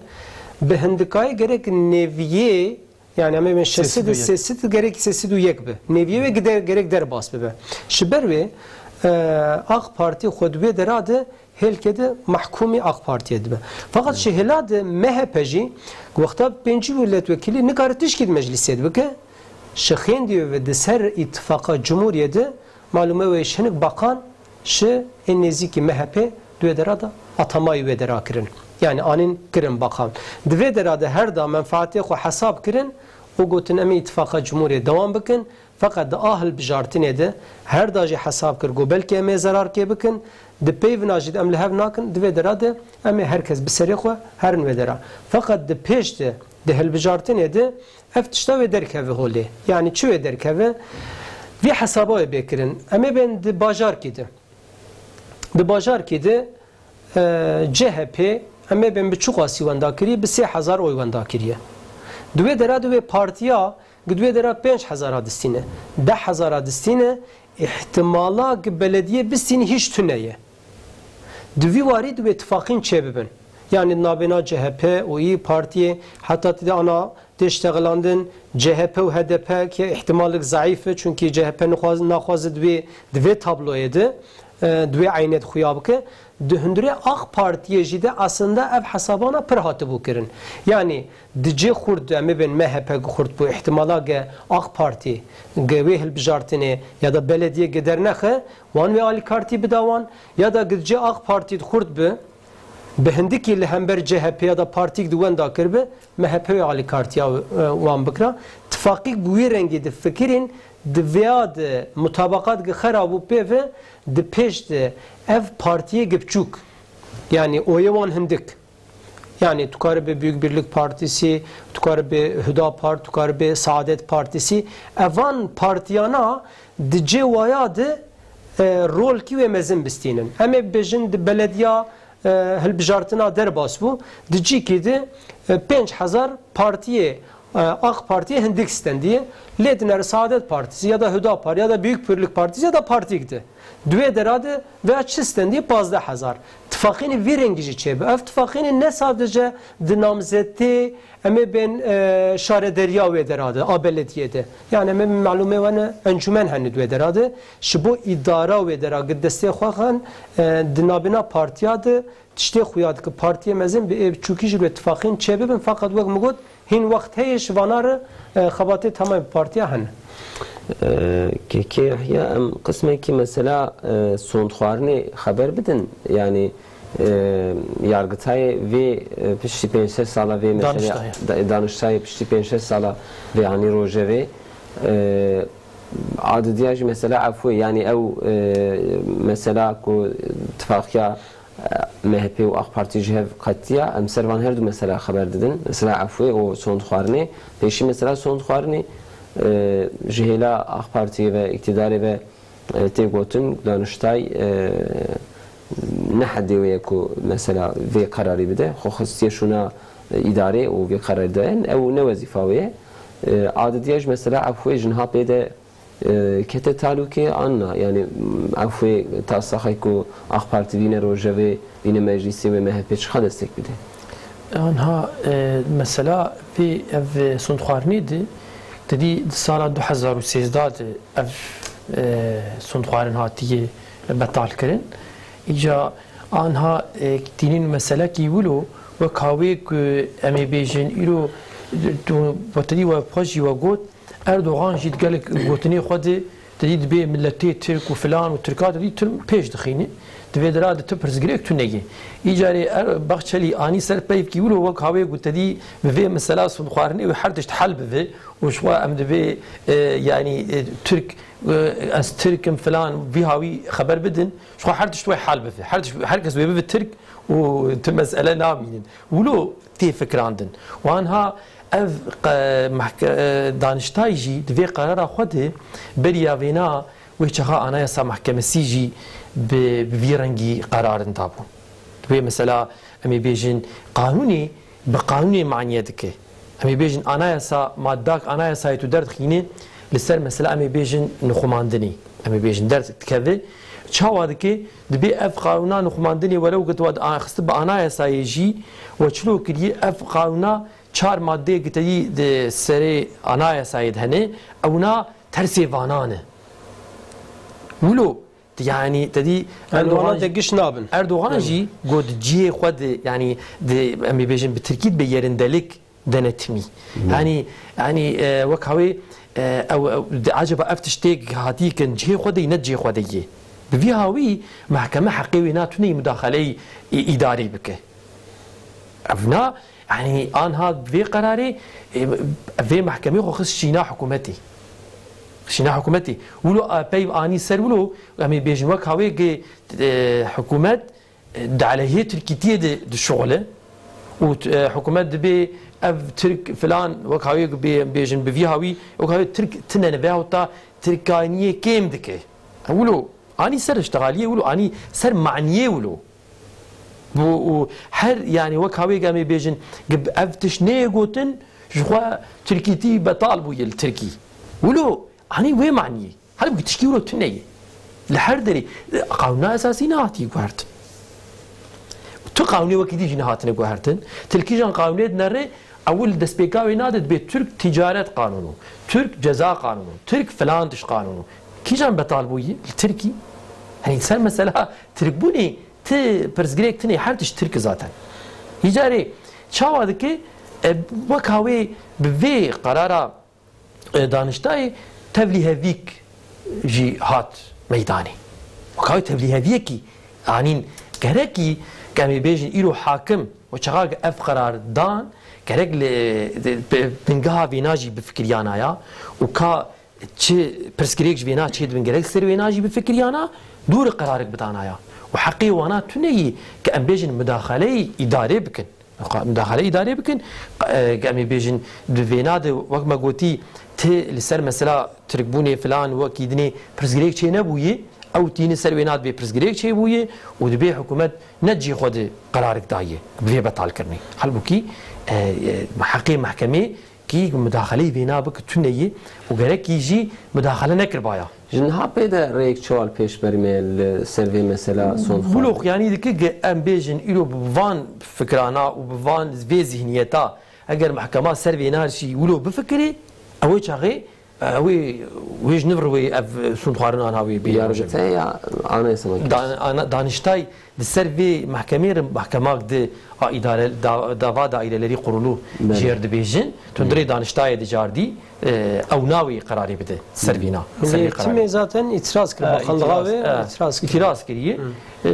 bi hindikayê gerek nêviyê, yani em ê bên şeş sed û, sê sed û yek, sê sed gerek sê sed û yek bi. Nêviyê wê gide-, gerek derbas bibe. Ji ber wê, e, AK Partî xwe di wê dera de hêlkê de mehkûmî AK Partiyê dibe. Feqet ji hêla de M H P jî wexta pêncî milletvekîlî nikare tişkî di meclîsê de bike, ji xêndî ve di ser îtifaqa cumhuriyê de malûme wê ji hinek beqan ji ên nêzîkî M H P di wê dera de atamayî wê dera kirin. Yani anîn kirin beqan. Di vê dera de her da menfaatê xwe hesab kirin û gotin em ê îtifaqa cumhuriyê dewam bikin. Feqet di a hilbijartinê de her da jî hesab kir ku belkî em ê zerarkê bikin, di peyvina jî de em li hev nakin, di vê dera de em ê her kes bi serê xwe herin wê dera. Feqet di pêş de, di hilbijartinê de ev tişta wê derkeve holê. Yanî çi wê derkeve? Vî hesaba wê bê kirin. Em ê bên di bajarkî de. Di bajarkî de, e, C H P, em ê bên bi çiqasî wenda kiriye, bi sê hezar oy wenda kiriye. Di wê dera de wê partiya Gi di wê dera pênc hezara distîne, deh hezara distîne, îhtimala gi belediyê bistîne hîç tune ye. Di vî warî di wê tifaqîn çêbibin. Yanî di navbêna C H P û İYİ Partiyê heta tê de ana tê ştexilandin, C H P û H D P ki îhtimalik zeîf e, çunkî C H P nixwaz-, naxwaze di wê, di vê tabloyê de, e, di wê eynê de xuya bike. Di hundirê AK Partiyê jî de aslında ev hesabana pir hatibû kirin. Yanî di cê xurt de em ê bên M H P gi xurt bû, îhtimala ge AK Partî ge wê hilbijartinê ya da belediyê ge dernexe, wan wê alîkartî bida wan, ya da ge di cê AK Partî di xurt bi, bi hindikî li hember C H P ya da partîk di wenda kiribe, M H P wê alîkartiya, e, wan bikira. Tifaqîk bi wî rengî difikirîn, di vêya de mutabaqat ge xera bû pê ve, di pêş de ev partiyê ge biçûk, yanî oyê wan hindik. Yanî tu karibe Büyük Birlik Partisi, tu karibe Hüdapar, tu karibe Saadet Partisi. Evan partiyana di cê waya de e, rolkî wê mezin bistînin. Em ê bibêjin di belediya, e, hilbijartina derbas bû, di cîkî di, e, pênc hezar partiyê, e, AK Partiyê hindik stendiye, lê dinere Saadet Partisi ya da Hüdapar ya da Büyük Birlik Partisi ya da partiyek di. Di wê dera de veya çi stendiye pazdeh hezar. Tifaqînî vî rengî jî çêbe. Ev tifaqînî ne sadece di namzetê Em ê bên, e, şarederiya wê dera de, a belediyê de. Yani em ê malûmê we ne, encûmen hene di wê dera de. Ji bo îdara wê dera gi destê xwe xan, e, di nabêna partiya de tiştê xuya dike. Partiyê mezin bi ê biçûkî jî wê tifaqîn çêbibin. Feqet wek min got, hîn wext heye ji vana re, e, xebatê tamamê partiya hene. E, Kekê Yahya, em qismekî mesela, e, sondxwarinê xeber bidin. Yani, e, yargitayê vê, e, piştî pênc sed sala vê meselê, Daniştayê. Da-, Daniştayê piştî pênc sed sala vê anî rojevê, e, adidiya jî mesela efû, yani ew, e, mesela ku tifaqiya, e, M H P û AK Partî ji hev qetiya, em ser van her du mesela xeber didin. Mesela efû û sondxwarinê. Pêşî mesela sondxwarinê, e, ji hêla AK Partiyê ve îktîdarê ve e, tê gotin, Daniştay, e, ne hedê wê ye ku mesela vê qerarî bide, xwe xistiye şûna, e, îdarê û vê qerarî dayen, ew ne wezîfa wê ye. E, adidiya jî mesela efû wê ji niha pê de, e, kete talûkê an na, yani, m, efû wê tasaxê ku AK Partî vîne rojevê, vîne meclîsê wê M H P çiqa destek bide? Anha, e, mesela vê ev, e, sondxwarinê di, te dî di sala du hezar û sêzdeh de ev, e, sondxwarin hatiye betal kirin. Îca anha, e, tînin meselekî wilo wek hawê ku em ê bêjin îro tu, we te dî we xwe jî we got, Erdogan jî di gelek gotinê xwe de, te dî dibê miletê Tirk û filan û Tirka te dî tu pêş dixîne. Di vê dera de tu pirsgirêk tune ye. Îcarê er, Baxçelî anî ser peyvkî wilo wek hawê ku te dî bi vê mesela sûdxwarinê wê her tişt hel bive û ji xwe em divê, e, yanî, e, Tirk, e, ez Tirk im filan vî hawî xeber bidin. Ji xwe her tişt wê hel bive. Her tişt, her kes wê bive Tirk û tu mesele namînin. Wilo tê fikirandin. Û anha ev qe-, mehke-, e, Daniştay jî di vê qerara xwe de beriya vêna wê çaxa Anayasa Mahkemesî jî bi, bi vî rengî qerarin dabû. Wê mesela em ê bêjin qanûnê bi qanûnê maniye dike. Em ê bêjin Anayasa, maddak Anayasayê tu derdixîne li ser mesela em ê bêjin nixumandinê. Em ê bêjin derdikeve. Çawa dike? Dibê ev qanûna nixumandinê welew ku tu axiste bi Anayasayê jî we çilo kiriye, ev qanûna çar madeyê ku te dî di serê Anayasayê de hene, ewna tersê vanan e. Wilo, yanî te dî Erdogan, Erdogan de giş nabin. Erdogan jî got cihê xwe di, yanî di, em ê bêjin bi Tirkî dibe yerindelik denetimî. Yanî, yanî, e, wek hawê, e, ew, ew, di acaba ev tiştê hatî kin cihê xwe de yî, ne cihê xwe de yê. Bi vî hawî mehkeme heqê wê na tune yî mudaxeleyî î-, îdarî bike. Ev na, yanî anha vê qerarê, e, vê mehkemê xwe xist şîna hikûmetê. Şîna hikûmetê. Wilo, e, peyv anî ser wilo, em ê bêjin wek hawê ki, e, hikûmet, e, di aleyhê Tirkîtiyê de dişuxile û, e, hikûmet dibê ev Tirk filan wek hawê ki bê, bêjin bi vî hawî, wek hawê Tirk tine ne veyahût ta Tirkaniyê kêm dike. Wilo, anî ser iştixaliyê wilo, anî ser maniyê wilo. Bu, û her, yanî wek hawê em ê bêjin, gi ev tişt neyê gotin, ji xwe Tirkîtî betal bûye li Tirkî. Wilo, anî wê maniyê. Halbûkî tişkî wilo tune ye. Li her derê, qanûna esasî nehatî guhertin. Tu qanûnê wekî dî jî nehatine guhertin. Tirkîjan qanûnê dinere, ewil destpêka wê nade dibê Tirk ticaret qanûnû, Tirk ceza qanûnû, Tirk filan tişt qanûnû. Kîjan betal bûyî? Li Tirkî. Hani ser mesela Tirkbûnê ti pirsgirêk tune, her tişt Tirk zaten. Îcarê çawa dike, e, wek hawê bi vê qerara e, Daniştayê tevlîhevîk jî hat meydanê. Weka wê tevlîheviyekî anîn gerekî, ke em ê bêjin îro hakim û çaxa ke ev qerar dan, gerek li, bi, bingeha vêna jî bifikiriyana ya û ka çi pirsgirêk ji vêna çêdibin gerek ser wêna jî bifikiriyana, dûrî qerarik bidanaya. Û heqê wana tune yî ke em bêjin mudaxaleyî îdarê bikin. Mudaxale îdarê bikin. E, em ê bêjin di vêna de wek me gotî ti li ser mesela Tirkbûnê filan wekî dinê pirsgirêk çê nebûyî, Ew tîni ser wê na dibê pirsgirêk çêbûye û dibê hikûmet ne cî xwe di qerarik daye bi vê betal kirinê. Halbûkî, e, e, heqê mehkemê kî mudaxeleyê vê na bike tune ye û gerekî jî mudaxele nekirbaya. Ji niha pê de rêyek çawa li pêş berî me li ser vê mesela sond xwarin? Wilo xuyanî dike ge em bêjin îro bi van fikrana û bi van vê zihniyeta eger mehkema ser vê na jî wilo bifikirê, ew ê çaxê, ew ê wê ji nivir wê ev sond xwarin anha wê bê. Yargıtay ya Anayasa Mahkemesi. Dan-, ana-, Daniştay di ser vê mehkemê re mehkemak di a îdare, da-, dava dairelerî qurulu Belê. Jêr dibêjin. Hı. Tundurê Daniştayê di cardî, e, ew nawê qerarê bide. Ser vîna. Ser vê Lê qerarê. Timê zaten îtiraz kir. Ha, Bakanlığa îtiraz, ve ha, îtiraz kir. Îtiraz kiriye. Hı.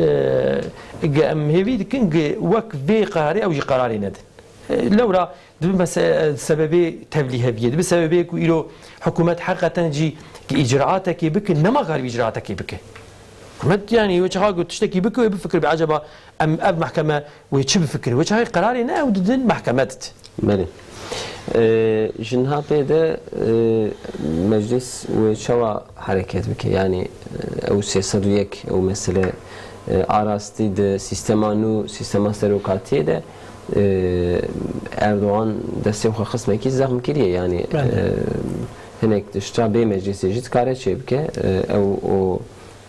E, ge em hêvî dikin ge wek vê qerarê ew jî qerarê nedin. E, lewra dibi mese-, sebebê tevlî heviye. Dibi sebebê ku îro hikûmet heqeten jî ki îcraatekê bike, nema karî îcraatekê bike. Hikûmet, yani, wê çaxa ku tiştekî bike, wê bifikir be, acaba em ev mehkeme wê çi bifikir? Wê çaxê qerarê ne ew didin, mehkeme did. Belê. Ee, ji niha pê de, e, meclis wê çawa hereket bike? Yani, e, ew sê sed û yek, ew mesele, e, a rastî di sîstema nû, sîstema serokatiyê de, e, Erdogan destê xwe xistmekî zexm kiriye. Yani, Belê. e, hinek tişta bê meclisê jî dikare çêbike. E, ew o,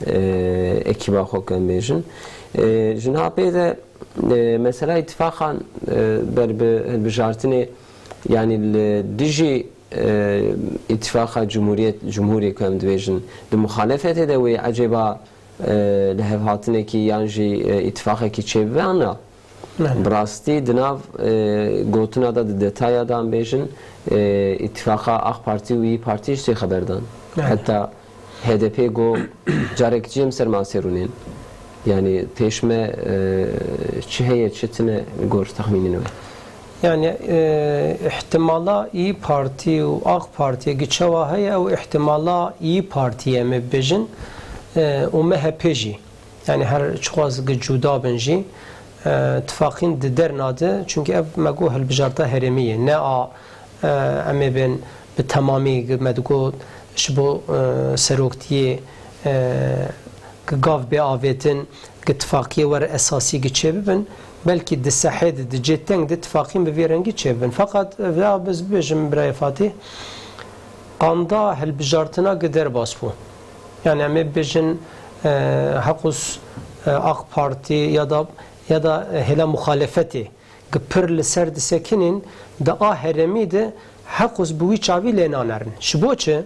e, ekîba xwe ku em bêjin. E, ji niha pê de, e, mesela îtifaqan, e, ber bi hilbijartinê, yani li dijî, e, îtifaqa cumhuriyet, cumhurî ku em dibêjin, di muxalefetê de wê ecêba, e, lihevhatinekî yan jî, e, îtifaqekî çêbibe an na? Belê. Bi rastî di nav, e, gotina de, di detaya de em bêjin, e, îtifaqa AK Partî û İYİ Partî ji tê xeber dan. Belê. Heta H D P got, carek cî em ser masê rûnên. Yani pêş me, e, çi heye, çi tine li gor texmînên we? Yani, e, ihtimala İYİ Partî û AK Partî gi çawa heye, ew ihtimala İYİ Partî ye, em ê bibêjin, e, û M H P jî. Yani her çiqas gi cuda bin jî, e, tifaqîn di derna de, çunkî ev me got hilbijarta herêmî ye. Ne a, e, em ê bên bi temamî gi me digot ji bo, e, seroktiyê, e, gi gav bê avêtin, gi tifaqiyê wer esasî gi çêbibin, belkî di sehê de, di cê teng de tifaqîn bi vê rengî çêbibin. Feqet, e, vêya biz bibêjim birayê Fatîh, qanda hilbijartina gi derbas bû. Yani em ê bibêjin, e, heqûs, e, AK Partî ya da, ya da hêla muxalefetê gi pir li ser disekinên di a herêmî de heqûs bi wî çavî lê nanerin. Ji bo çi?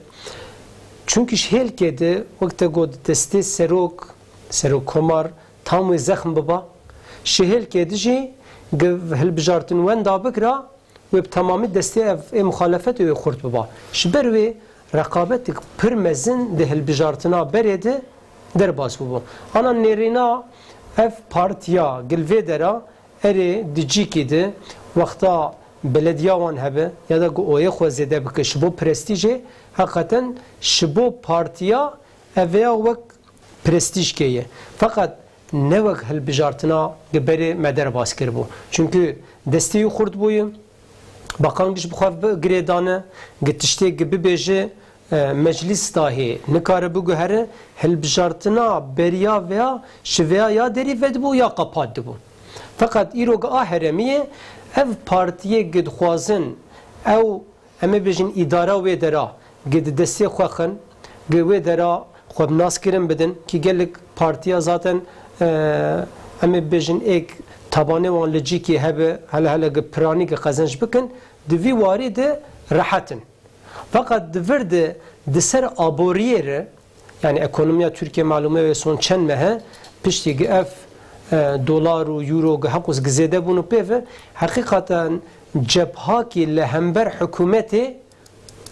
Çunkî ji hêlkê de, wek te got, destê serok, serokkomar tam wê zexm biba. Ji hêlkê de jî gi hilbijartin wenda bikira, wê bi temamî destê ev ê muxalefetê wê xurt biba. Ji ber wê reqabetek pir mezin di hilbijartina berê de derbas bûbû. Ana nêrîna ev partiya gil vê dera erê di cîkî de wexta belediya wan hebe ya da ku oyê xwe zêde bike ji bo prestîjê, heqeten ji bo partiya ev ya wek prestîjkê ye. Feqet ne wek hilbijartina gi berê me derbas kiribû. Çunkî destê wî xurt bûye, Bakan giş bi xwe bi girê dane, gi tiştê gi bibêje, e, meclîs dahê nikare biguhere, hilbijartina beriya veya ji veya ya derî vedibû ya qepat dibû. Feqet îro gi a herêmî ye, ev partiyê gi dixwazin ew Em ê bêjin îdara wê dera gi di destê xwe xin, gi wê dera xwe bi nas kirin bidin, ki gelek partiya zaten, e, em ê bêjin êk tabanê wan li cîkê hebe, hele hele gi piranî gi qezenc bikin, di vî warî de rehet in. Feqet di vir de di ser aboriyê re, Yani ekonomiya Tirkiye malûm e wê son çend meh e, piştî gi ev, e, dolar û euro gi heqûs gi zêde bûn û pê ve, heqîqeten cebhakî li hember hikûmetê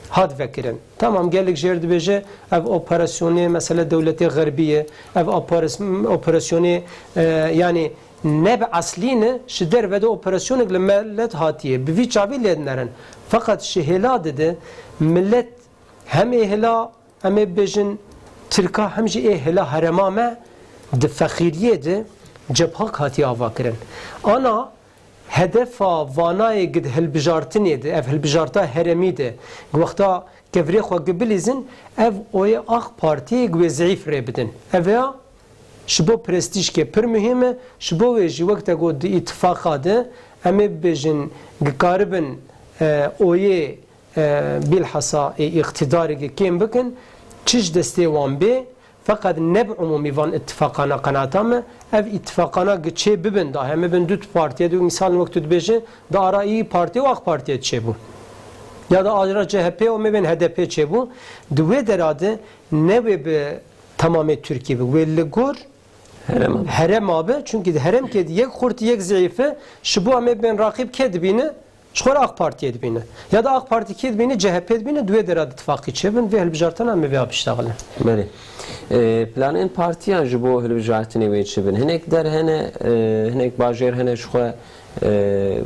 hat vekirin. Tamam, gelek jêr dibêje ev operasyonê, mesele dewletê xerbî ye, ev operas-, operasyonê, e, yani ne bi eslî ne, ji derve de operasyonek li milet hatiye. Bi vî çavî lê dinerin. Feqet ji hêla dide, milet hem ê hêla Em ê bibêjin Tirka hem jî ê hêla herêma me di feqîriyê de cebhak hatiye avakirin. Ana Hedefa vanayê gi di hilbijartinê de, ev hilbijarta herêmî de, gi wexta kevirê xwe gi bilîzin, ev oyê A K Partiyê gi wê zeîf rê bidin. Ev ya ji bo prestîjkê pir muhîm e, ji bo wê jî wek te got di îtifaqa de em ê bibêjin gi karibin, e, oyê, e, bîlhesa ê îqtidarê gi kêm bikin, çi ji destê wan bê, feqet ne bi umûmî van îtifaqana qenaeta me, ev îtifaqana gi çê bibin, da heme bin du partiye de, mîsal wek tu dibêje, di ara İYİ Partî û A K Partiyê çêbû. Ya da ara C H P û mebên H D P çêbû. Di wê dera de ne wê bi temamê Tirkî bi, wê li gor Herêma. herêma bi. Çunkî di herêmkê de yek xurt yek zeîf e, ji bo em ê bên raqîb kê dibîne? Ji xwe re A K Partiyê dibîne. Ya da A K Partî kê dibîne? C H P dibîne. Di wê dera de tifaqî çêbin, vê hilbijartina em ê vêya biştexilin. Belê. E, planên partiyan ji bo hilbijartinê wê çi bin? Hinek der hene, e, hinek bajêr hene ji xwe, e,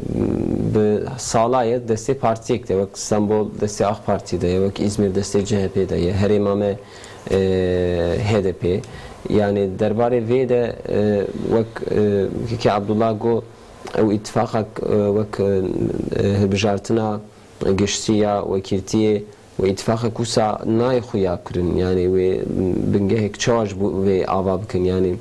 bi sala ye destê partiyek de, wek Stenbol destê A K Partî de ye, wek Îzmîr destê C H P de ye, herêma me, e, H D P. Yani derbarê vê de, e, wek, e, Kekê Abdullah got, ew îtifaqek, e, wek, e, hilbijartina giştî ya wekîltiyê û îtifaqek wisa nayê xuya kirin. Yani wê bingehek çawa ji bo vê ava bikin? Yani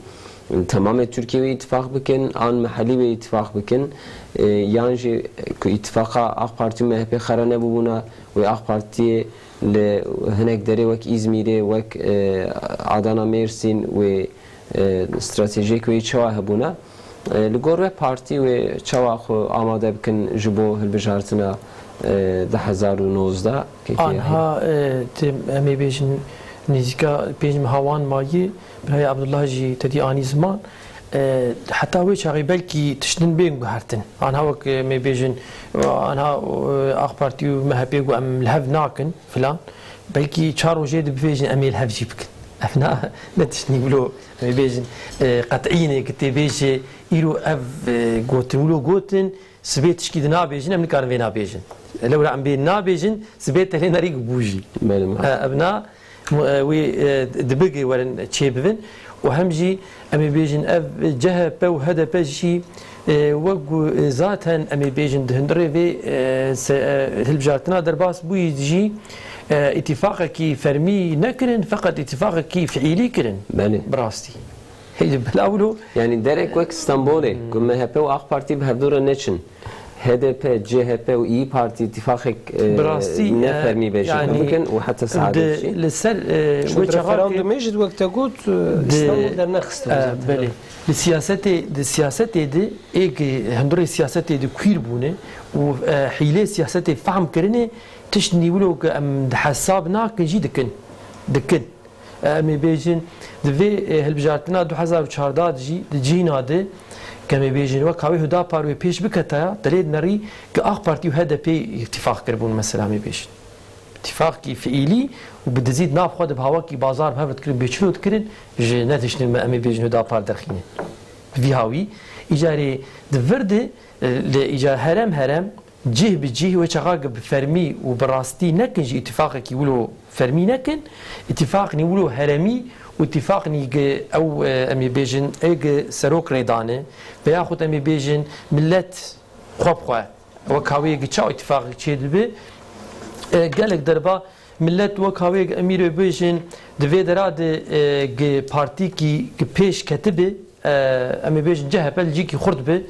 temamê Tirkiyê wê îtifaq bikin, an mehellî wê îtifaq bikin, e, yan jî ku îtifaqa A K Partî û M H P xera nebûbûna, wê A K Partiyê li hinek derê wek Îzmîrê, wek, e, Adana, Mêrsîn wê e, stratejiyek wê çawa hebûna? E, li gor we partî wê çawa xwe amade bikin ji bo hilbijartina, e, du hezar û nozdeh? Kekê Anha, e, tim, em ê bêjin nêzîka pênc meha wan mayî, birayê Abdullah jî tedî anî ziman. E, heta wê çaxê belkî tiştin bên guhertin. Anha wek, e, em ê bêjin, anha, e, A K Partî û M H P got em li hev nakin. Filan. Belkî çar rojê dibêjin em ê li hev jî bikin. Ev na, ne tiştnî wilo em ê bêjin, e, qet'î ne, ki tê bêje îro ev, e, gotin wilo gotin, sibê tişkî di nabêjin, em nikarin vê nabêjin. Lewra em bê nabêjin, sibê tenê nerî bû jî. Belê, maalesef. E, ev na, mu-, e, wê, e, dibigê werin çê bivin û hem jî em ê bêjin ev C H P û H D P jî E, wek ku, e, zaten em ê bêjin di hundirê vê, e, se-, e, hilbijartina derbas bûyî jî, e, îtîfaqekî fermî nekirin, feqet îtîfaqekî fiîlî kirin. Belê. Bi rastî. Hey, bila wilo. Yani derek wek Stenbolê, ku M H P û A K Partî bi hevdû re neçin. H D P, C H P û İYİ Partî îtîfaqek, e, Bi rastî, e, nefermî bêjin yani, bikin û heta saet di, jî. Li ser, e, Şo wê di çaxakê referandumê jî wek te got, e, di, Stenbol dernexistibû e, zaten. Belê. Di siyasetê, di siyasetê de ê ki hundirê siyasetê de kuîr bûne û, e, hîlê siyasetê fehm kirine, tişt nîwilo ki em di hesab nakin jî dikin. Dikin. E, em ê bêjin, di vê, e, hilbijartina du hezar û çardeh de jî, di cîna de, ke em ê bêjin, wek hawê Hudapar wê pêş biketaya, te lê dinerî ki A K Partî û H D P îtîfaq kiribûn, mesela, em ê bêjin. Îtîfaqkî fiîlî û bi dizî di nav xwe de bi hawakî bazar bi hev re dikirin, bêçilo dikirin, ji netiştin me em ê bêjin Hudapar derxîne. Bi vî hawî, îcarê di vir de, e, li îcar herem herem, cih bi cih wê çaxa ki bi fermî û bi rastî nekin jî îtîfaqekî wilo fermî nekin, îtîfaqnî wilo heremî û îtîfaqnî ki ew, e, em ê bêjin, ê ki serok rê dane, veyaxud em ê bêjin millet xwe bi xwe. Wek hawiyê gi çawa îtîfaqek çêdibe, e, gelek derba millet wek hawiyê gi em îro bêjin, di vê dera de, e, gi partîkî gi pêş ketibe, e, em ê bêjin C H P li cîkî xurt bi,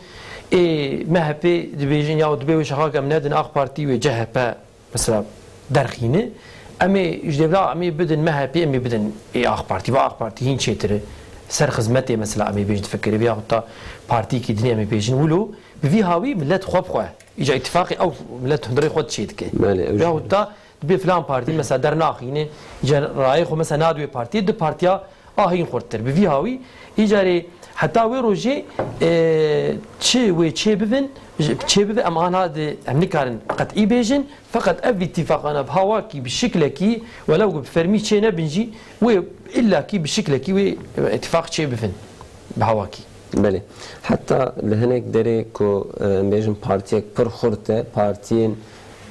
ê M H P dibêjin ya dibê wê şaxa ke em nedin A K Partî wê C H P mesela derxîne. Em ê ji devla em ê bidin M H P, em ê bidin ê A K Partî. Va A K Partî hîn çêtir e. Ser xizmetê mesela em ê bêjin difikirê vê yaxut da partîkî dinê em ê bêjin wilo. Bi vî hawî millet xwe bi xwe. Îca îtîfaqê ew millet hundirê xwe çê dike. Belê, ew jî. Veyahut da dibê filan partî mesela dernaxîne, îca rayê xwe mesela nade wê partiyê, di partiya a hîn xurttir. Bi vî hawî, îcarê heta wê rojê, e, çi wê çê bibin, ji, çê bibe em ana di, em nikarin qet'î bêjin, feqet ev îtîfaqana bi hawakî, bi şiklekî, welew ku bi fermî çê nebin jî, wê illakî bi şiklekî wê, e, îtîfaq çê bibin. Bi hawakî. Belê. Heta li hinek derê ku, e, em bêjin partiyek pir xurt e, partiyên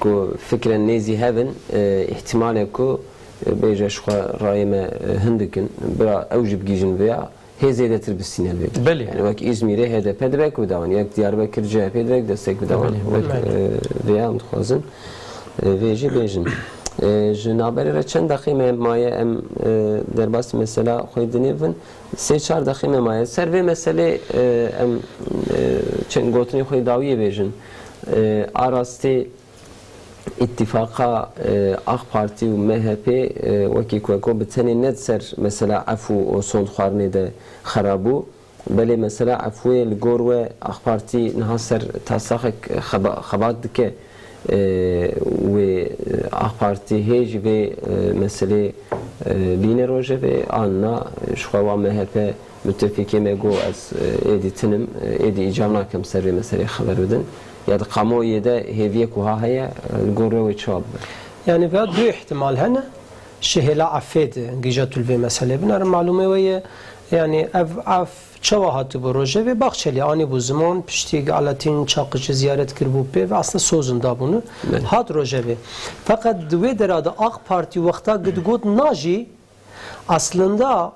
ku fikren nêzî hev in, e, îhtimal e ku, e, bêje ji xwe rayê me, e, hindik in. Bira ew jî bigihîjin vêya, hê zêdetir bistîne li vê. Belê. Yani wek Îzmîrê H D P dibe ku bi dewan, yek Diyarbekir C H P dibe ku destek bi dewan. Belê, wek, belê. E, vêya em dixwazin, e, vê jî bêjin. E, ji navberê re çend deqê me maye em, e, derbasî mesela xwe dinêvin. Sê çar deqê me maye. Ser vê meselê, e, em, e, çend gotinê xwe dawiyê bêjin. E, a rastî îtîfaqa, e, AK Partî û M H P, e, wekî ku eko bi tenê ne di ser mesela efû û sond xwarinê de xera bû. Belê mesela efûyê li gor we AK Partî niha ser tasaxek xeba-, xebat dike, e, wê, e, AK Partî hê ji vê, e, meselê, e, bîne rojevê an na, e, ji xwe wa M H P Mutefîkê me got, ez, e, êdî tinim, e, êdî îcav nakim ser vê meselê xeber bidin. Ya di kamuoyê de hêviyek wiha heye, e, li gor we wê çawa bibe? Yani, vêya du ihtimal hene. Ji hêla efê de gîja tu li vê meselê binere. Malûmê we ye, yani, ev ef çawa hatibû rojevê? Bahçelî anîbû ziman, piştî Aletîn Çaqiçî ziyaret kiribû pê ve aslında sozin dabûne. Belê. Hat rojevê. Feqet di wê dera de AK Partî wexta ku digot na jî, aslında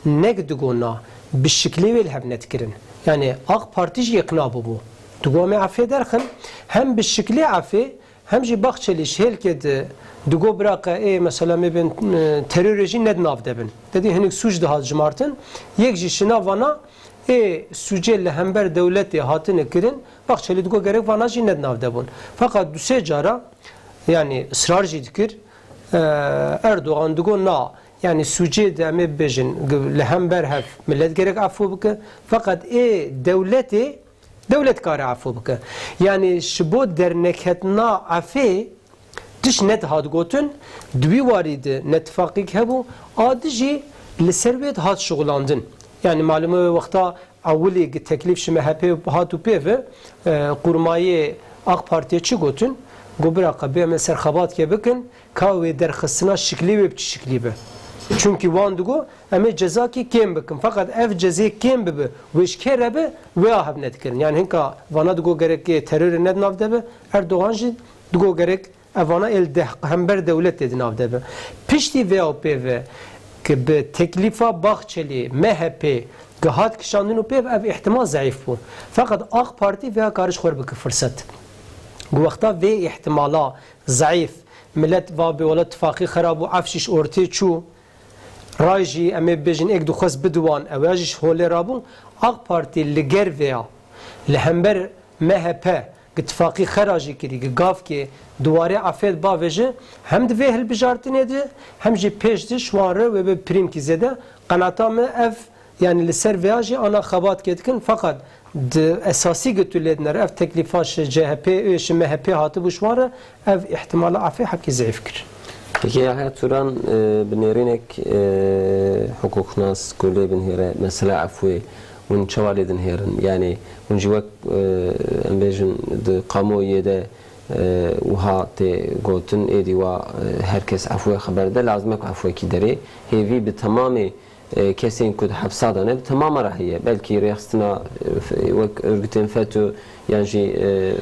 nek digo na, bi şiklê wê li hev nedikirin. Yani AK Partî jî iqna bûbû. Digo em ê efê derxin, hem bi şiklê efê, hem jî Bahçelî ji hêlkê di digo bira qe ê mesela me bên, e, terorê jî ne di nav de bin. Dedî hinek sûc dihat jimartin, yek jî şina vana ê sûcê li hember dewletê hatine kirin, Bahçelî digo gerek vana jî ne di nav de bûn. Feqet du sê cara, yani israr jî dikir, e, Erdogan digo na, yani sûcê de em ê bibêjin, g-, li hember hev milet gerek efû bike, feqet ê dewletê, dewlet kare efû bike. Yani ji bo dernekhetina efê tişt nedihat gotin, di wî warî de netifaqîk hebû, a di jî li ser wê dihat şixulandin. Yani malûme wê wexta ewilî gi teklîf ji M H P hat û pê ve, e, qurmayê AK Partiyê çi gotin? Got bira qe bê em ê ser xebatkê bikin, ka wê derxistina şiklî wê bi çi şiklî be. Çunkî wan digo, em ê cezakî kêm bikin. Feqet ev cezê kêm bibe, wê ji kê re be, wê a hev nedikirin. Yani hinka vana digo gerek terorê ne di nav de be, Erdogan jî digo gerek evana ê li deh hember dewletê di nav de be. Piştî vê ew pê ve ki bi teklîfa Bahçelî, M H P, ki hat kişandin û pê ve ev îhtimal zeîf bû. Feqet AK Partî vêya kariş xwe bike firset. Ku wexta vê îhtimala zeîf, milet va bê wela tifaqî xera bû, ef jî ji ortê çû, ray jî em ê bibêjin êk dixwest bidiwan, ew ya jî ji holê rabû, AK Partî li ger vêya, li hember M H P, ki tifaqî xera jî kirî, ki gavkê di warê efê de bavêje, hem di vê hilbijartinê de, hem jî pêş de ji wan re wê bi prîmkî zêde, qenata me ev, yani li ser vêya jî ana xebatkê dikin, feqet di esasî gi tu lê dinere, ev teklîfa ji C H P, ji M H P hatibû ji wan re, ev îhtimala efê hebkî zeîf kir. Peki Yahya Turan, e, bi nêrînek, e, hukuknas ku lê binhêre mesela efûyê, hûn çawa lê dinhêrin? Yani hûn jî wek, e, em bêjin di kamuoyê de, e, wiha tê gotin, êdî wa, e, her kes efûyê xeber de, lazim e ku efûyekî derê hêvî bi temamê e, kesên ku di hepsa de ne, bi temama re heye. Belkî rêxistina, e, f-, wek örgütên FETÖ yan jî, e, e,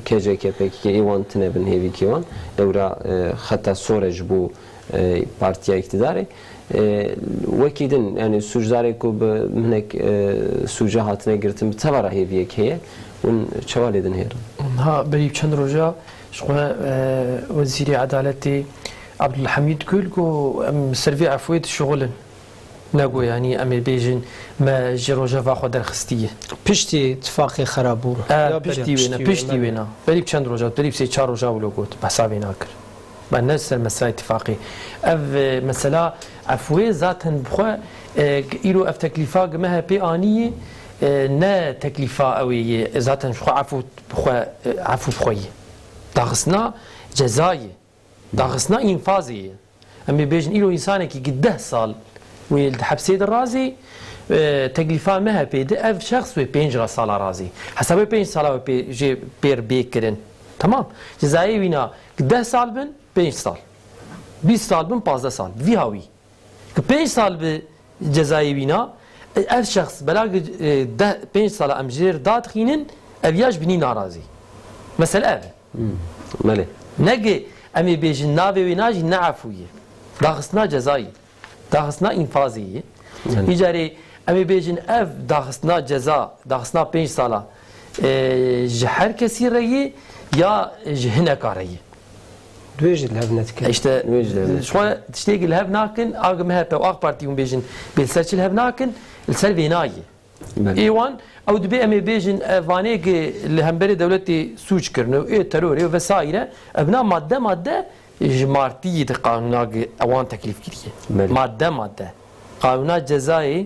K C K, P K K, ê wan tune bin hêvîkê wan. Ewra, e, xeta sor e ji bo, e, partiya îktidarê. E, wekî din, yani sûcdarê ku bi hinek, e, sûce hatine girtin, bi teva re hêviyek heye. Hûn çawa lê dinhêrin? Ha, berî çend roja ji xwe, e, Wezîrê Edaletê Abdulhamîd Gul got, em ser vê efûyê dişixulin. Negot, yanî em ê bêjin, me ji rojeva xwe derxistiye. Piştî tifaqê xera bû. E, ya piştî beriya wêne, piştî piştî wêne. Wêne. Berî bi çend roja, berî bi sê çar roja wilo got, behsa vê nakir. Me ne ser mesela tifaqê. Ev, e, mesela efûyê zaten bi xwe, e, îro ev teklîfa gi M H P anî ye, e, ne teklîfa ew ê ye. Zaten ji xwe efû bi xwe, e, efû bi xwe ye. Daxistina ceza ye. Daxistina înfazê ye. Em ê bêjin, îro însanekî ki deh sal wê li hepsê de razî, e, teklîfa M H P de ev şexs wê pênc sala razî. Hesabê pênc sala wê pê, jê pêr bê kirin. Tamam. Cezayê wîna ki deh sal bin, pênc sal. Bîst sal bin, pazdeh sal. Vî hawî. Ki pênc sal bi cezayê wîna, ev şexs bela ki, e, deh, pênc sala em jê re dadixînin, ev ya ji binî narazî. Mesele ev e. Hmm, belê. Ne ki em ê bêjin navê wê najî ne efû ye. Daxistina cezayê. Daxistina înfazê ye. Îcarê em ê bêjin ev daxistina ceza, daxistina pênc sala, e, ji her kesî re yê ya ji hineka re yê? Divê jî li hev nedikin. E, işte, Divê jî li hev nedikin. Ji xwe tiştê li hev nakin, a M H P û AK Partî hûn bêjin, bê li ser çi li hev nakin, li ser vê nayê. Belê. Ê wan, ew dibê em ê bêjin, e, vanê ki li hemberê dewletê sûc kirine û ê terorê û vesaire, ev na madde madde ji martiyê di qanûna gi ewan teklîf kiriye. Belê. Madde madde. Qanûna cezayê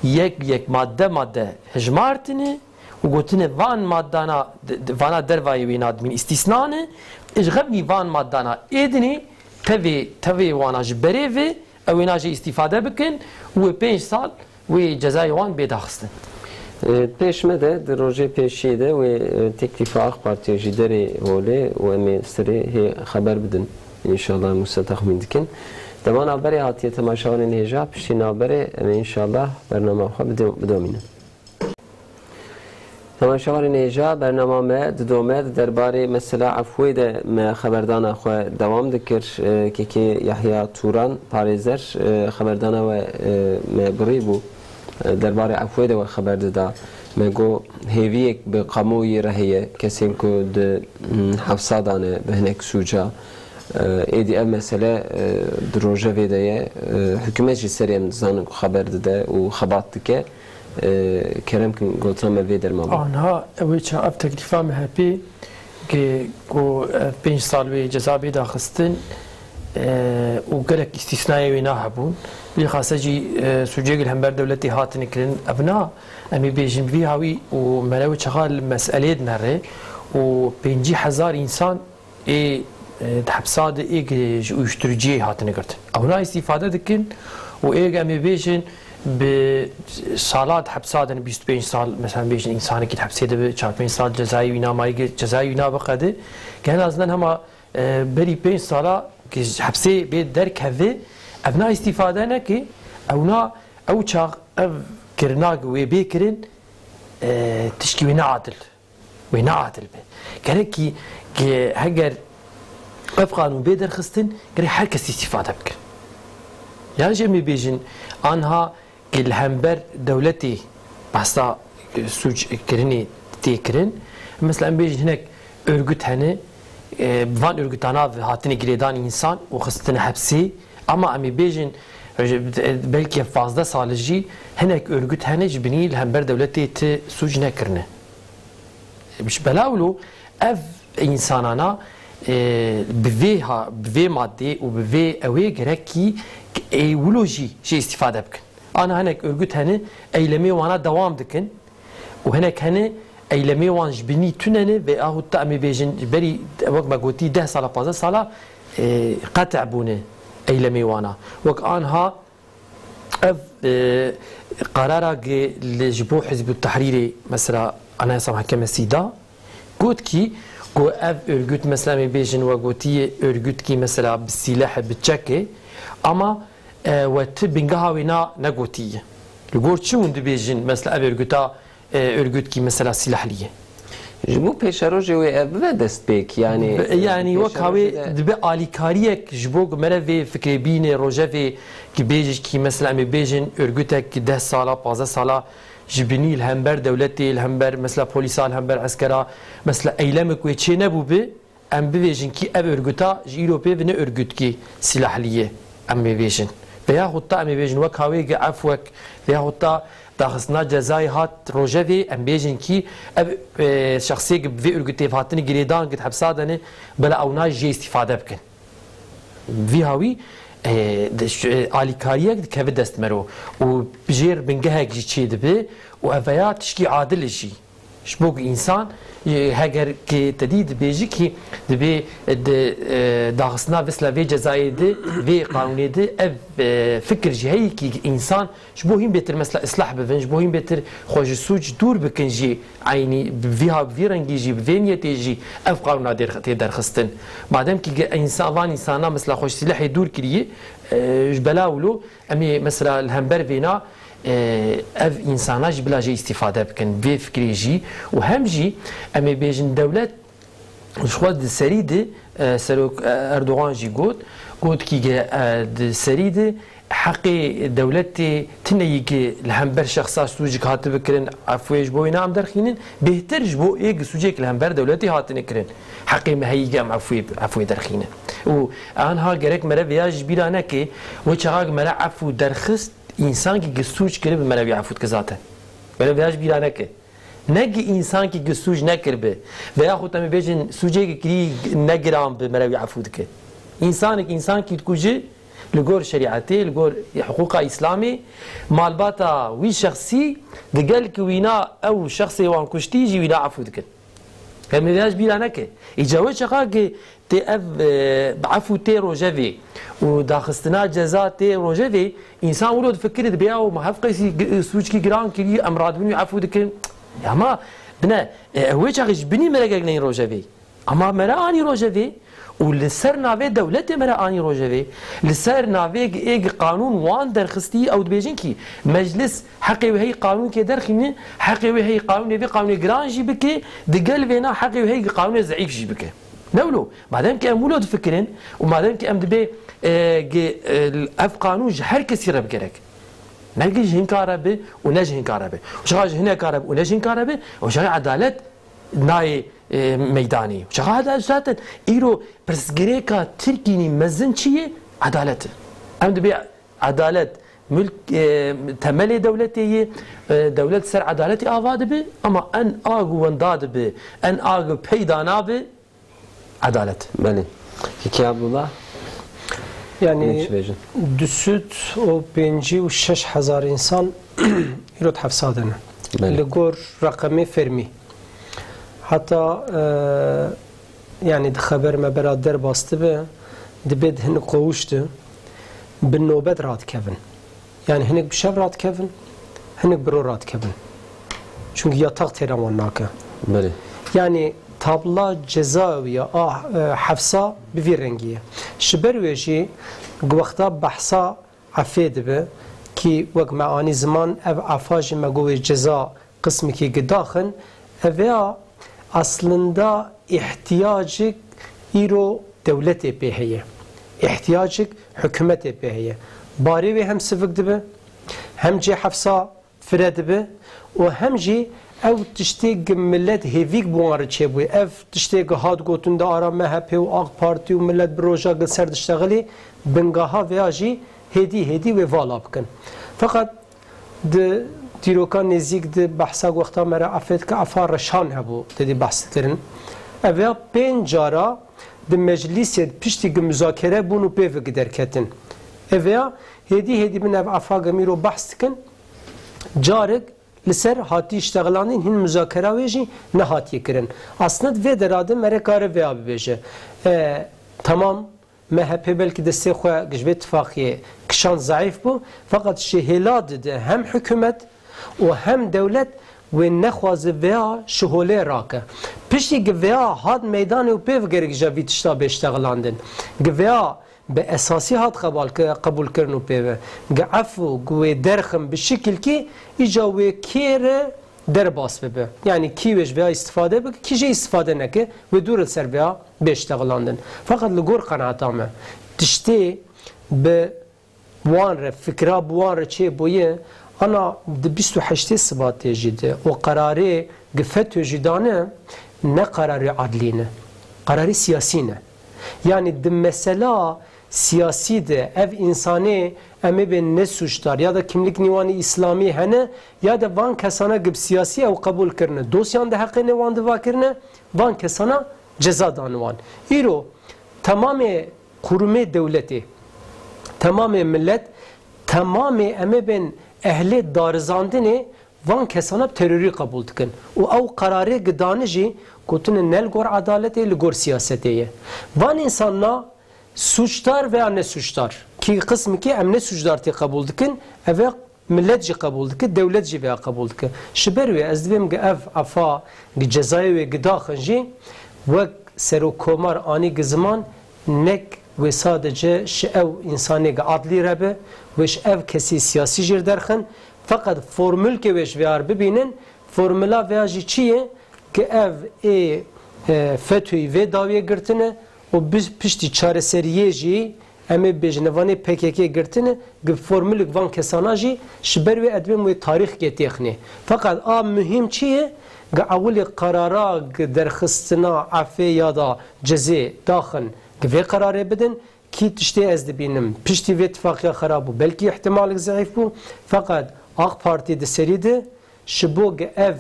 yek yek madde madde hijmartine û gotine van maddana, d-, d-, vana dervayê wê nadimîn îstîsna ne, ji xevnî van maddana ê dinê tevê, tevê wana ji berê ve ew ê naje îstîfade bikin û wê pênc sal wê cezayê wan bê daxistin. E, pêş me de, di rojê pêşiyê de wê, e, teklîfa AK Partiyê jî derê holê û em ê serê hê xeber bidin. Înşallah em wisa texmîn dikin. Dema navberê hatiye temaşevanên hêja, piştî navberê em ê înşallah bernama xwe bidom-, bidomînin. Temaşevanên hêja, bernama me didome, di derbarê mesela efûyê de me xeberdana xwe dewam dikir. E, kekê Yahya Turan, parêzer, e, xeberdana we, e, me birî bû. E, derbarê efûyê de we xeber dida. Me got, hêviyek bi kamuoyî re heye, kesên ku di, mm, hepsa de ne, bi hinek sûca. E, êdî ev mesele, e, di rojevê de ye. E, hikûmet jî serê em dizanin ku xeber dide û xebat dike. E, kerem kin, gotina me vê derma bû. Anha ew ê ça ev teklîfa M H P ki ku, e, pênc sal wê ceza bê daxistin, e, û gelek îstîsnayê wê nahebûn. Bilxase jî, e, sûcê li hember dewletê hatine kirin. Ev na, em ê bêjin vî hawî û melew çaxa li meselê dinere û pêncî hezar însan ê, e, di hepsa de ê ji uyuşturuciyê hatine girtin. Ew na îstîfade dikin û ê em ê bêjin bi sala di hepsa de, bîst û pênc sal, mesela bêjin însanekî di hepsê de bi çar pênc sal cezayê wî namayî, cezayê wî nabiqede, gehen azdan hema, e, berî pênc sala ki ji hepsê bê derkeve, ev na îstîfade neke, ew na, ew çax ev kirina wê bê kirin, e, tişkî wê ne adil. Wê neadil be. Gerekî, ge-, heger ev qanûn bê derxistin, gerek her kes îstîfade bike. Yan jî em ê bêjin, anha ge li hember dewletê behsa, e, sûc kirinê tê kirin. Mesela em bêjin hinek örgüt hene, e, van örgütana ve hatine girêdan însan û xistine hepsê. Ama em ê bêjin, e, belkî pazdeh sal jî hinek örgüt hene ji binî li hember dewletê ti sûc nekirine. Ji bela wilo ev însanana, e, bi vê ha-, bi vê maddê û bi vê ewê gerekî ê wilo jî jê îstîfade bikin. Ana hinek örgüt hene, eylemê wana dewam dikin û hinek hene eylemê wan ji binî tune ne ve yahut da em ê bêjin ji berî, wek me gotî, deh sala, pazdeh sala, e, qet'e bûne eylemê wana. Wek anha Ev, e, qarara ge li ji bo Hizb ut-Tehrîrê, mesela Anayasa Mahkemesî da, got kî, ku ev örgüt, mesela, em ê bêjin, we gotiye örgüt kî, mesela, bi sîleh e, bi çek e, ama, e, we ti bingeha wê na negotiye. Li gor çi hûn dibêjin, mesela, ev örgüta e, örgütkî mesela silahliye. Ji bo pêşerojê wê ev bibe destpêk, yanî, Bi-, e, yanî wek pêşerojê hawê de dibe alîkariyek ji bo ku mere vê fikrê bîne rojevê ki bêjî ki mesela em ê bêjin örgütek ki deh sala, pazdeh sala ji binî li hember dewletê, li hember mesela polîsa, li hember eskera, mesela eylemek wê çê nebû bi, em bivêjin kî ev örgüta ji îro pê ve ne örgütkî silahliye, em bivêjin. Veya hutta em ê bêjin wek hawê ge efwek, veya hutta daxistina cezayê hat rojevê, em bêjin kî ev, e, şexsê ge bi vê örgütê ve hatine girêdan ge di hepsa de ne, bela ew nayê jê îstîfade bikin. Vî hawî, e, di ş-, e, alîkariyek dikeve dest mero û jêr bingehek jî çê dibe û ev veya tişkî adil e jî. Ji bo ku însan, e, heger ki te dî dibêjî ki dibê, e, di, e, daxistina visla vê cezayê di, vê qanûnê di, ev, e, fikir jî heyî ki însan ji bo hîn bêtir mesela islah bibin, ji bo hîn bêtir xwe ji sûc dûr bikin jî eynî bi vî ha, bi vî rengî jî, bi vê niyetê jî ev qanûna dêr-, tê derxistin. Madem ki ge-, însan, van însana mesela xwe ji silehê dûr kiriye, e, ji bela wilo, Em ê mesela li hember vêna, e, ev însana jî bila jê îstîfade bikin, vê fikrê jî û hem jî em ê bêjin dewlet ji xwe di serî de, e, Serok, e, Erdogan jî got, got kî ge, e, di serî de heqê dewletê tune yî ki li hember şexsa sûcik hatibi kirin, efûyê ji bo wîna em derxînin, bêhtir ji bo ê ki sûcêk li hember dewletê hatine kirin, heqê me heyî ki em efûyê, efûyê derxînin. Û anha gerek mere vêya ji bîra neke, wê çaxa ki mere efû derxist, însankî ki sûc kiribi mere wî efû dike zaten. Mere vêya ji bîra neke. Ne ki însankî ki sûc nekiribi, veya xwe em ê bêjin sûcê ki kirî ne giran bi, mere wî efû dike. Însanek însankî dikuje, li gor şerîetê, li gor hiqûqa Îslamê, malbata wî şexsî digel ki wîna ew şexsê wan kuştî jî wîna efû dikin. Em ê vêya ji bîra neke. Îca wê çaxa ki tê ev, e, bi efû tê rojevê û daxistina ceza tê rojevê, însan wilo difikire, dibe ya ma hevqesî gi-, sûckî giran kirî, em radibin wî efû dikin. Ya ma bine, e, ew wê çaxê ji binî mere gerek neyên rojevê. Ama mere anî rojevê û li ser navê dewletê mere anî rojevê, li ser navê ê qanûn wan derxistî, ew dibêjin kî meclis heqê wê heyî qanûnkê derxîne, heqê wê heyî qanûnê vê qanûnê giran jî bike, digel vêna heqê wê heyî qanûnê zeîf jî bike. Ne wilo, madem ki em wilo difikirin û madem ki em dibê, e, gi-, e, ev qanûn ji her kesî re bi gerek. Ne gi ji hinka re bi û ne ji hinka re bi. Û çaxa ji hineka re bi û ne ji hinka re bi, û çaxa edalet nayê, e, meydanê. Çaxa edalet zaten îro pirsgirêka Tirkînî mezin çi ye? Edalet e. Em dibê edalet, milk, e, temelê dewletê ye, e, dewlet ser edaletê ava dibe, ama en a ku wenda dibe, en a ku peyda nabe, edalet. Belê. Kekî Abdullah? Yanî, hûn çi bêjin? Du sed û pêncî û şeş hezar însan îro di hefsa de ne. Belê. Li gor reqemê fermî. Heta, e, yanî di xeber me bera derbas dibe, dibê di hinek qewûş de bi nobet radikevin. Yanî hinek bi şev radikevin, hinek bi roj radikevin. Çunkî yataq têra wan nake. Belê. Yanî tabla ceza wî ya a, e, hefsa bi vî rengî ye. Ji ber wê jî wexta behsa efê dibe, kî wek me anî ziman ev efa jî me got wê ceza qismekî gidaxin, ev ya aslında îhtiyacik îro dewletê pê heye. Îhtiyacik hikûmetê pê heye. Barê wê hem sivik dibe, hem cê hefsa fire dibe û hem jî ew tiştê gi milet hêvîk bi wan re çêbûye. Ev tiştê gi hat gotin di ara M H P û AK Partî û milet bi roja gi ser diştexilî, bingeha vêya jî hêdî hêdî wê vala bikin. Feqet di dîroka nêzîk di behsa wexta me re efê dike, efa reşan hebû, têdî behs dikirin. Ev ya pênc cara di meclîsê piştî gi muzakere bûn û pê ve gi derketin. Ev ya hêdî hêdî bin ev efa gi em îro behs dikin. Carek li ser hatî iştexlandin, hîn muzakera wê jî nehatiye kirin. Aslında vê dera de mere kare vêya bibêje. E, temam, M H P belkî destê xwe ji vê tifaqiyê kişand zeîf bû, feqet ji hêla dide hem hikûmet û hem dewlet wê nexwaze vêya ji holê rake. Piştî gi vêya hat meydanê û pê ve gerek ji vî tişta bê iştexlandin. Gi vêya bi esasî hat qebal ki-, qebûlkirin û pê ve. Gi efû, gi wê derxin bi şikilkî îca wê kê re derbas bibe. Yanî kî wê ji vêya îstifade bike, kî jî îstifade neke, wê dû re li ser vêya bê iştexlandin. Feqet li gor qenaeta me, tiştê bi wan re, fikra bi wan re çêbûye, ana di bîst û heştê Sibatê jî de û qerarê gi FETÖ jî dane, ne qerarê adlî ne, qerarê siyasî ne. Yanî di mesela siyasî de ev însanê em ê bên ne sûcdar ya da kimlik nîwanî îslamî hene ya da van kesana gi bi siyasî ew qebûl kirine, dosyan de heqê nê wan diva kirine, van kesana ceza dan wan. Îro temamê qurumê dewletê, temamê milet, temamê em ê bên ehlê darizandinê van kesana bi terorî qebûl dikin. Û ew qerarê gidane jî gotine ne li gor edaletê, li gor siyasetê ye. Van însanna sûcdar veya ne sûcdar, kî qismekî em ne sûcdar tê qebûl dikin, ev ê milet jî qebûl dike, dewlet jî veya qebûl dike. Ji ber wê ez divêm gi ev efa gi cezayê wê gidaxin jî wek serokkomar anî gi ziman nek wê sadece ji ew însanê gi adlî re be, wê ji ev kesî siyasî jî derxin, feqet formulkê wê ji vê ar bibînin, formula vêya jî çi ye? Ki ev ê, e, FETÖ'yî vê dawiyê girtine û bi-, piştî çareseriyê jî Em ê bêjin, evanê P K K girtine, gi formulek van kesana jî, ji ber wê edibên wê tarîxkê têxinê. Feqet a muhîm çi ye? Gi ewilê qerara, gi derxistina efê ya da cizê daxin, gi vê qerarê bidin. Kî tiştê ez dibînim, piştî vê tifaqiya xerab bû, belkî îhtimalek zeîf bû, feqet A K Partî di serî de ji bo gi ev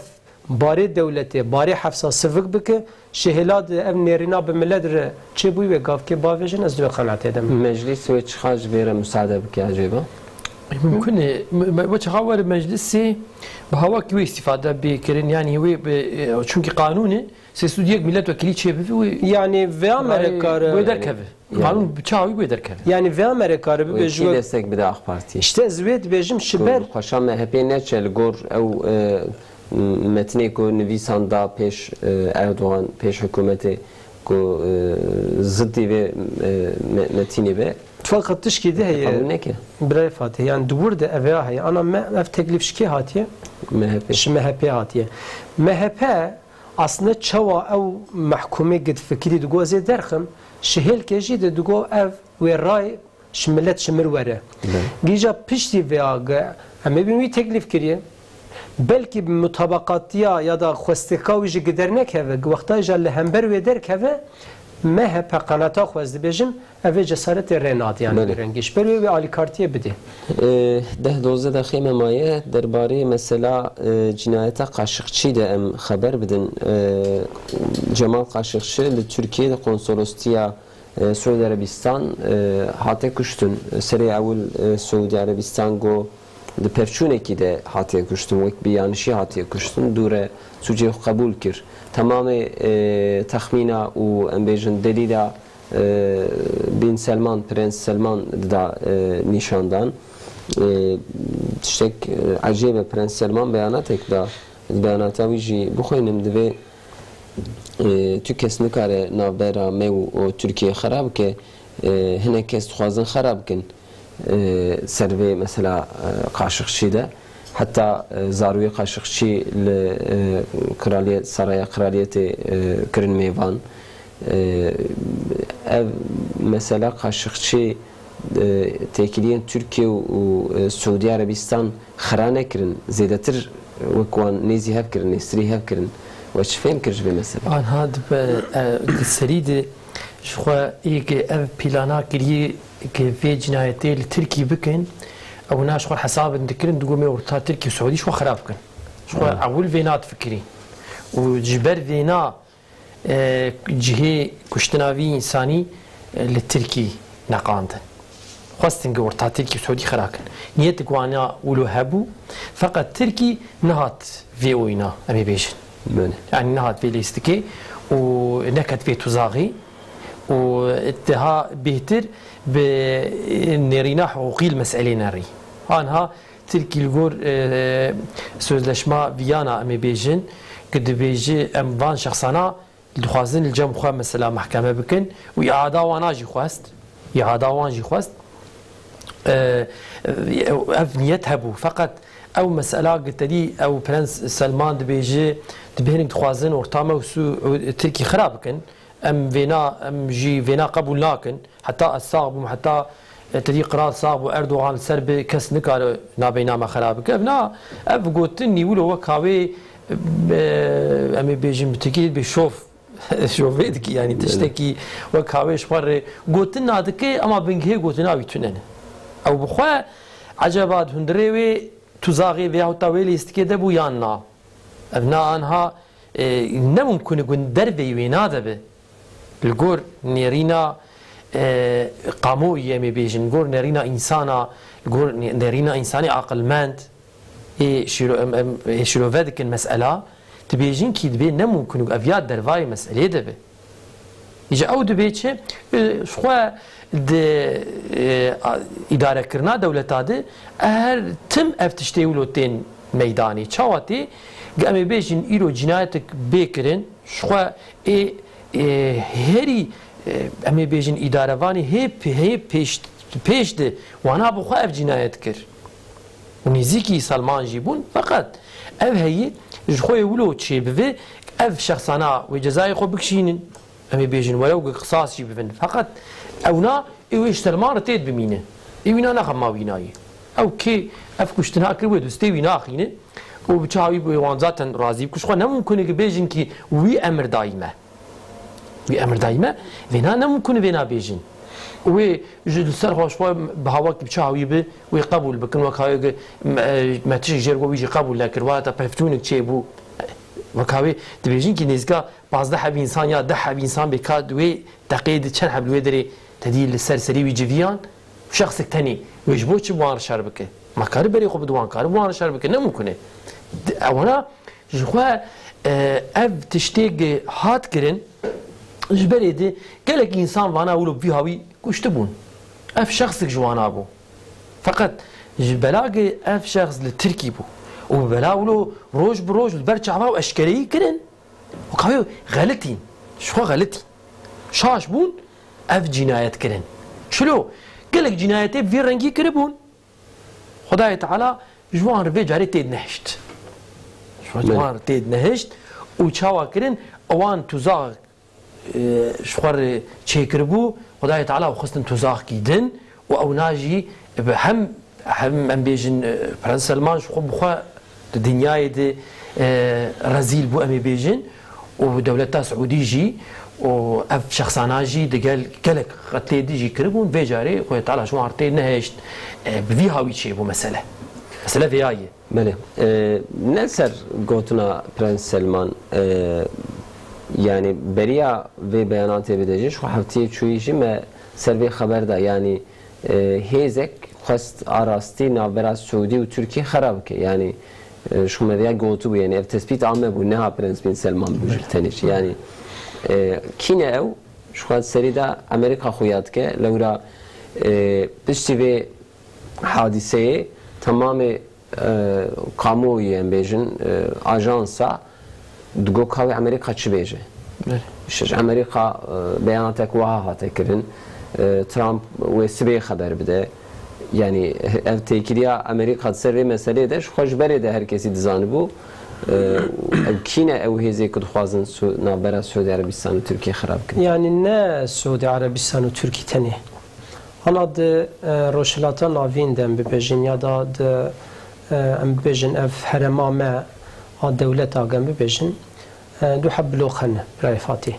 barê dewletê, barê hefsa sivik bike, ji hêla de ev nêrîna bi milet re çêbûyî wê gavkê bavêjin, ez di wê qenaatê de me. Meclîs wê çiqa ji vê re musade bike acêba? Mimkun e. Me-, me-, we çiqa were meclisê bi hawakî wê îstîfade bê kirin, yanî wê bi, e, çunkî qanûn e, sê sed û yek milletvekilî çêbibe wê. Yanî vê Amerîka re wê derkeve. Yanî. Qanûn bi çawa wî wê derkeve. Yanî vê Amerîka re bibe Wê ji kî we destek bide A K Partî? İşte ez wê dibêjim ji Ku ber xweşa M H P neçe li gor ew, e, m-, metinê ku nivîsan da pêş, e, Erdogan, pêş hikûmetê ku, e, ziddî vê, e, me-, metinê be. Feqet tişkî di heye. Qebûl neke. Birayê Fatih, yani di wir de ev ya heye. Ana me, ev teklîf ji kê hatiye? M H P. Ji M H P hatiye. M H P aslında çawa ew mehkûmê gid fikirî digo ez ê derxim, ji hêlkê jî de digo ev wê ray ji millet ji mir were. Belê. Gîja piştî vêya ge-, em ê bîn wî teklîf kiriye. Belkî bi mutabaqatiya ya da xwestika wî ji gider nekeve, wexta ja li hember wê derkeve, M H P qanata xwe ez dibêjim, ev ê cesaretê rê nade, yani Belê. bi rengî. Ji ber wê wê alîkartiyê bidê. Ê, deh dozdeh deqê me maye, derbarê mesela, e, cinayeta Qaşiqçî de em xeber bidin. E, Cemal Qaşiqçi li Tirkiyê de konsolostiya, e, Suudi Erebistan, e, hate kuştin. Serê ewil, e, Suudi Erebistan got, di pevçûnekî de hatiye kuştin, wek bi yanişî hatiye kuştin, dû re sûcê xwe qebûl kir. Temamê, e, texmîna û, em bêjin, delîla, e, Bin Selman, Prens Selman dida, e, nîşandan. E, tiştek, e, ecêb e, Prens Selman beyanatek da, beyanata wî jî bixwînim, divê, e, tu kes nikare navbera me û, û Tirkiyê xera bike, e, hinek kes dixwazin xera bikin. e, ser vê mesela, e, Qaşiqçî de. Heta, e, zarûyê Qaşiqçî li, e, kraliyet, Saraya Kraliyetê, e, kirin mêvan. E, ev mesela Qaşiqçî, e, têkiliyên Tirkiye û, û, e, Siûdî Erebistan xira nekirin, zêdetir wek wan nêzî hev kirin, nêstirî hev kirin. We çi fêm kir ji vê meselê? Anha di be, e, di serî de ji xwe ê ke ev plana kiriye ke vê cinayetê li Tirkî bikin, ew na ji xwe hesabin dikirin, digo me orta Tirkî û Siûdî ji xwe xira bikin. Ji xwe Evet. ewil vêna difikirî. Û ji ber vêna, e, cihê kuştina vî însanî, e, li Tirkî neqandin. Xwestin ku orta Tirkî û Siûdî xira kin. Niyetik wana wilo hebû, feqet Tirkî nehat vê oyna, em ê bêjin. Belê. Yanî nehat vê lîstikê û neket vê tuzaxê û daha bêhtir bi nêrîna hiqûqî li meselê nerî. Anha Tirkî li gor, e, sözleşma Viyana em ê bêjin, ku dibêje em van şexsana dixwazin li cem xwe mesela mehkeme bikin û îada wana jî xwest, îada wan jî xwest. E, e, ev niyet hebû. Feqet ew mesela gitedî ew Prens Selman dibêje, dibêhnin dixwazin orta me û Su-, û Tirkî xira bikin. Em vêna, em jî vêna qebûl nakin. Heta ez sax bûm, heta, e, tedî qral sax bû, Erdogan li ser bi kes nikare nabeyna me xera bike. Ev na, ev gotin nî wilo wek ka wê, e, em ê bêjin bi Tirkî bê şov, şovê dikî, yanî Belê. tiştekî wek ka wê ji xwe rê gotin nadike, ema bingehê gotina wî tune ne. Ew bi xwe eceba di hundirê wê tuzaxê vê yahûta wê lîstikê de bû yan na? Ev na anha, e, ne mumkun e ku derveyî wê nade be. Li gor nêrîna, e, kamuoyî em ê bêjin, li gor nêrîna însana, li gor nê-, nêrîna însanê aqilmend, ê şîro-, em, em, ê şîrove dikin mesela, dibêjin kî dibê ne mumkun e ku ev ya dervayê meselê de be. Îja ew dibê çi? E, ji xwe di, e, a, îdarekirina dewleta de her tim ev tiştê wilo tên meydanê. Çawa tê? Em ê bêjin îro cînayetek bê kirin, ji xwe ê, ê herî, e, em ê bêjin îdarevanê hê p-, hê pêş, pêş de wana bi xwe ev cînayet kir. Û nêzîkî Selman jî bûn. Feqet ev heyî ji xwe yê wilo çêbive, ev şexsana wê cezayê xwe bikişînin. Em ê bêjin were û qisas jî bibin. Feqet ewna Ê wê ji Selman re têd bimîne. Ê wîna naxema wîna ye. Ew kê ev kuştina kir wê dustê wî naxîne. Û bi çawa wî bi wan zaten razî bi ku ji xwe ne mumkun e ki bêjin ki wî emir dayî me. Wî emir dayî me. Vêna ne mumkun e vêna bêjin. Û wê ji li ser xwe ji xwe bi hawak bi çawa wî bi wê qebûl bikin wek hawê ki me, me tişek jêr got wî jî qebûl nekir. Wata pevtûnik çêbû. Wek hawê dibêjin ki nêzîka pazdeh heb însan ya deh heb însan bê ka di wê deqeyê di çend heb li wê derê tedî li ser serî wî civiyan, şexsek tenê wê ji bo çi bi wan re şer bike? Ma kari berê xwe bi di wan, kari bi wan re şer bike? Ne mumkun e. Di-, ewana ji xwe, e, ev tiştê gi hat kirin, ji berê di gelek însan vana wilo bi vî hawî kuştibûn. Ev şexsek ji wana bû. Feqet ji bela gi ev şexs li Tirkî bû û bi bela wilo roj bi roj li ber çava û eşkereyî kirin, Wek hawê xelitîn, ji xwe xelitîn. Şaş bûn, ev cînayet kirin. Çilo, gelek cînayetê bi vî rengî kiribûn. Xwedayê Teala ji wan re vê carê têd nehişt. Ji Belê. wan re têd nehişt û çawa kirin, ewan tuzax, e, ji xwe re çêkiribû, Xwedayê Teala ew xistin tuzaxkî din û ew najî bi hem, hem em bêjin, e, Prens Selman ji xwe bi xwe di dinyayê de, e, rezîl bû, em ê bêjin, û dewleta Siûdî jî û ev şexsana jî digel gelek qetlê di jî kiribûn, vê carê Xwedê Teala ji wan re tê nehişt, e, bi vî hawî çêbû mesele. Mesele vêya ye. Belê. E, ne ser gotina Prens Selman, e, yani beriya vê beyanatê bide jî, ji xwe heftiyê çûyî jî me ser vê xeber da, yani, e, hêzek xwest a rastî navbera Siûdî û Tirkî xera bike. Yani, e, ji xwe me vêya gotibû, yani ev tespît a me bû, neha Prens Bin Selman bû ji tenê jî. Yani, e, kî ne ew? Ji xwe serî de Amerîka xuya dike, lewra, e, piştî vê hadîseyê temamê, e, kamuoyê, em bêjin, e, ajansa digot ka wê Amerîka çi bêje. Belê. Îşte ji Amerîka, e, beyanatek wiha hate kirin. E, Trump wê sibê xeber bide. Yani ev têkiliya Amerîka di ser vê meseleyê de ji xwe ji berê de her kesî dizanibû. E, ew kî ne ew hêzê ku dixwazin Su-, navbera Siûdî Erebistan û Tirkiyê xirab bikin? Yani ne Siûdî Erebistan û Tirkî tenê. Hana di, e, Rojhilata Navîn de em bibêjin ya da di, e, em bibêjin ev herema me a dewleta ge em bibêjin, e, du heb bloq hene, birayê Fatî.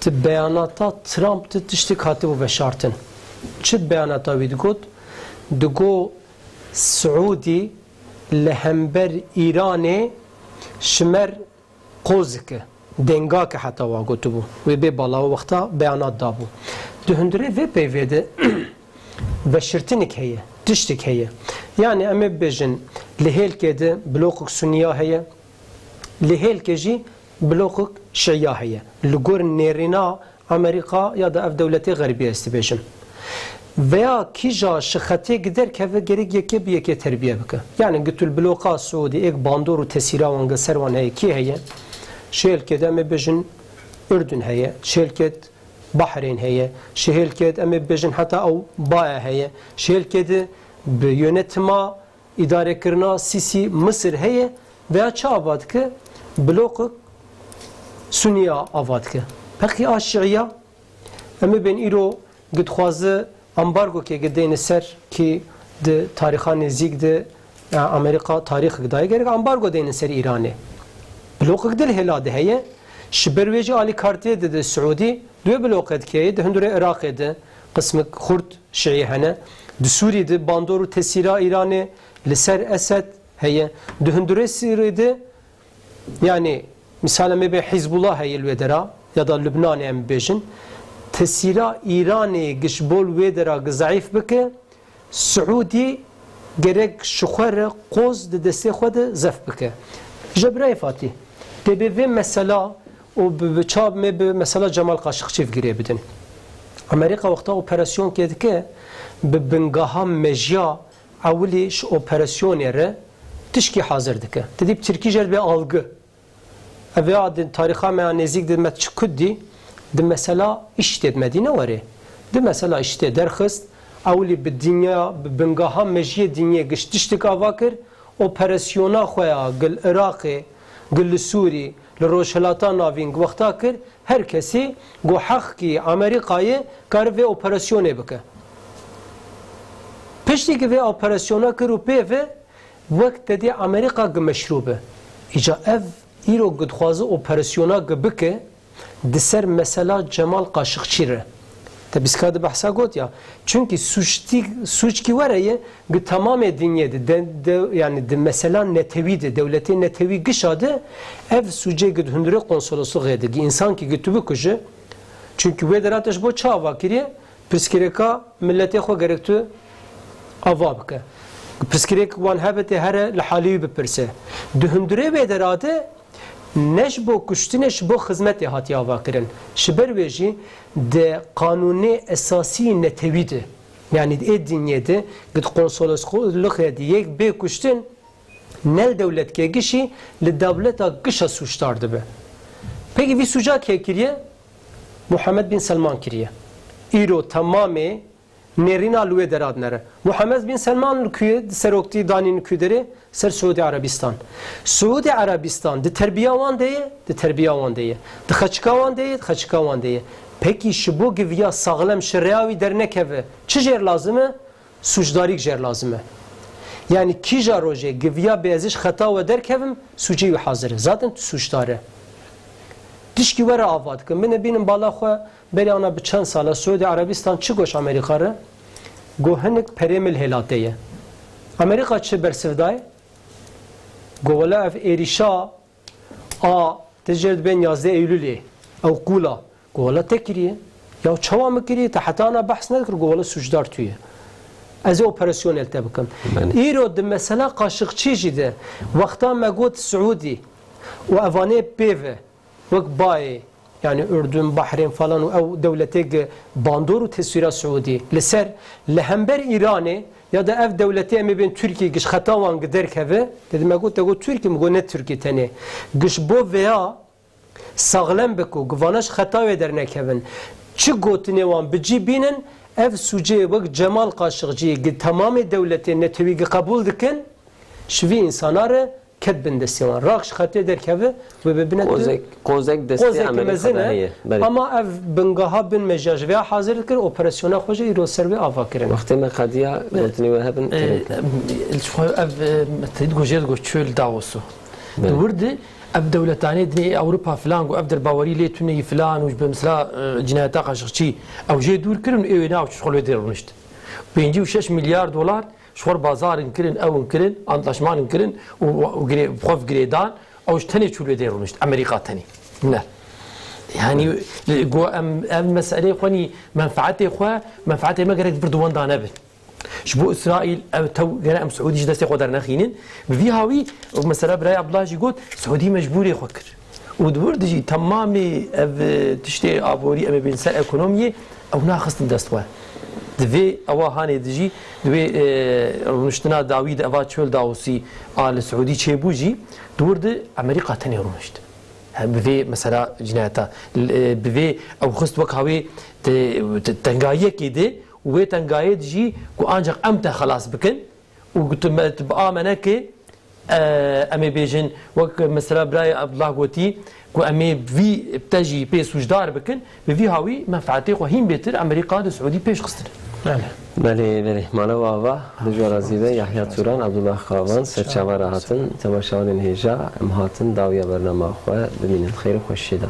Di beyanata Trump de tiştek hatibû veşartin. Çi di beyanata wî digot? Digot Siûdî li hember Îranê ji me re qoz dike, dengak e heta wa gotibû. Wê bê balawa wexta beyanat dabû. Di hundirê vê peyvê de veşartinek heye, tiştek heye. Yani em ê bibêjin li hêlkê de bloqek Suniya heye, li hêlkê jî bloqek Şiya heye. Li gor nêrîna Amerîka ya da ev dewletê Xerbî ez dibêjim. Veya kîja ji xetê gi derkeve gerek yekê bi yekê terbiye bike. Yani gi tu li bloqa Siûdî êk bandor û tesîra wan gi ser wan heye, kî heye? Ji hêlkê de em ê bêjin Urdun heye, ji hêlkê de Bahreyn heye, ji hêlkê de em ê bêjin heta ew Baya heye, ji hêlkê de bi yönetima îdarekirina Sîsî Misir heye veya çi ava dike? Bloqek Suniya ava dike. Pexî a Şiiya, em ê bên îro gi dixwaze ambargokê gi deyne ser kî di tarixa nêzîk de, e, Amerîka tarîxek daye gerek ambargo deyne ser Îranê. Bloqek dil hêla de heye, ji ber wê jî alîkartiyê dide Siûdî, di wê bloqê dike heye, di hundirê Iraqê de qismek xurt Şiî hene. Di Sûrî de bandor û tesîra Îranê li ser Esed heye. Di hundirê Sûrî de, yanî, mîsal em ê bê Hizbullah heye li wê dera, ya da Lubnanê em bibêjin. Tesîra Îranê gi ji bo li wê dera gi zeîf bike, Siûdî gerek ji xwe re qoz di destê xwe de zef bike. Ji birayê Fatî, tê bê vê mesela û bi, bi çav me bi mesela Cemal Kaşıkçî girê bidin. Amerîka wexta operasyonkê dike, bi bingeha mejiya ewilî ji operasyonê re tişkî hazir dike. Te dî bi tirkî jê re dibê algı. Ev ya di tarixa me ya nêzîk di me çi kut dî, di mesela îştê di Medîne werê. Di mesela îştê derxist, ewilî bi dinya, bi bingeha mejiyê dinyê giş tiştik ava kir, operasyona xwe ya gil Iraqê, gil li Sûrî, li Rojhilata Navîn wexta kir, her kesî ku heqkî Amerîkayê kare vê operasyonê bike. Piştî ku vê operasyona kir û pê ve, wek te dê Amerîka ku meşrû be. Îca ev îro ku dixwaze operasyona ku bike, di ser mesela Cemal Qaşiqçî re. Te bîstka di behsa got ya. Çunkî suçtî, suçkî were ye, di temamê dinyê de, de, de, yani di mesela netewî de, dewletê netewî gişa de, ev sucê gi di hundirê konsolosluxê de, gi însankî gi tu bikuje, çunkî wê dera te ji bo çi ava kiriye? Pirsgirêka miletê xwe gerek tu ava bike. Pirsgirêk wan hebe tê here li halî wî bipirse. Di hundirê wê dera de ne ji bo kuştinê, ji bo xizmetê hatiye ava kirin. Ji ber wê jî di qanûnê esasî netewî de, yanî di ê dinyê de, di konsolosluxê de yek bê kuştin, ne li dewletkê gişî, li dewleta gişa sûcdar dibe. Pekî vî sûca kê kiriye? Muhammed bin Selman kiriye. Îro temamê nêrîna li wê dera dinere. Muhammed bin Selman li ku ye, di seroktî danîn ku derê, ser Siûdî Erebîstan. Siûdî Erebîstan di terbiya wan de ye, di terbiya wan de ye. Di xeçika wan de ye, di xeçika wan de ye. Pekî ji bo giviya saxlem ji rêya wî dernekeve, çi jêr lazim e? Sûcdarîk jêr lazim e. Yanî kîja rojê giviya bê ez ji xeta we derkevim, sûcê wî hazir e. Zaten tu sûcdar e. Tişkî were ava dikin. Min ê bînin bala xwe berî ana bi çend sala Siûdî Erebîstan çi goş Amerîka re? Go hinik perê min li hêlatê ye. Amerîka çi bersiv dayê? Go wela ev êrîşa a tê jêr dibên yazdeh Eylûlê, ew qûla. Go wela te kiriye. Ya çawa min kiriye? Te heta ana behs nedikir. Go wela sûcdar tu ye. Ez ê operasyonê li te bikim. Belê. Îro di mesela Qaşiqçî jî de wexta me got Siûdî û evanê pê ve wek bayê, yani Ürdün, Bahreyn falan û ew dewletê gi bandor û teswîra Siûdî li ser, li hember Îranê ya da ev dewletê em ê bên Tirkiyê giş xeta wan gi derkeve, te dime got, te got Tirkî, min got ne Tirkî tenê. Giş bo veya saxlem biko, gi vana ji xeta wê dernekevin. Çi gotinê wan bi cî bînin, ev sûcê wek Cemal Qaşiqcî gi temamê dewletê netewî gi qebûl dikin, ji vî însana re ket bin destê wan. Rax ji xetê derkeve, wê bibine tu Qozek, qozek destê qozekî Amerîka mezin de e. Heye. Belê. Ama ev bingeha bin me jî ya ji vê ya hazir dikir, operasyona xwe jî îro ser wê ava kirin. Wextê me qediya, gotinê we hebin, e, kerem. Ji xwe ev, e, te dît ku jê digot çöl Dawosu. Belê. Di wir de ev dewletanê dinê Ewropa filan ku ev derbawerî lê tune yî filan û ji bi mesela, e, cinayeta Qaşiqçî ew jê dûr kirin û ê wê nav çi xwe lê dê rûnişt. Pêncî û şeş milyar dolar Ji xwe bazarin kirin, ew in kirin, antlaşman in kirin û, û girê-, bi xwe girêdan, ew ji tenê çû lê dê rûnişt, Amerîka tenê. Ne. Yani, go em, ev meselê xwe nî menfaetê xwe, menfaetê me gerek vir di wenda nebin. Ji bo Îsraîl, ev tew gere em Siûdî ji destê xwe dernexînin. Bi vî hawî, mesela birayê Abdullah jî got, Siûdî mecbûrê xwe kir. Û di wir de jî temamê ev, e, tiştê aborî, em ê bên ser ekonomiyê, ew naxistin dest xwe. Di vê ewa hanê de jî, di wê, e, rûniştina dawî de eva çöl Dawusî a li Siûdî çêbû jî, di wir de Amerîka tenê rûnişt. He, bi vê mesela cinayeta, e, bi vê ew xist wek hawê te-, te-, tengayiyekê de û wê tengayê de jî ku ancak em te xelas bikin, û gotin me, bi a me neke, e, em ê bêjin, wek mesela birayê Abdullah gotî, ku em ê vî te jî pê sûcdar bikin, bi vî hawî menfaetê xwe hîn bêtir Amerîka di Siûdî pêş xistine. Belê. Belê, belê. Mala we ava, dijwar razî be, Yahya Turan, Abdullah Kavan, serçava re hatin, temaşevanên hêja, em hatin, dawiya bernama xwe bimînin. Xeyr û xweşiyê de.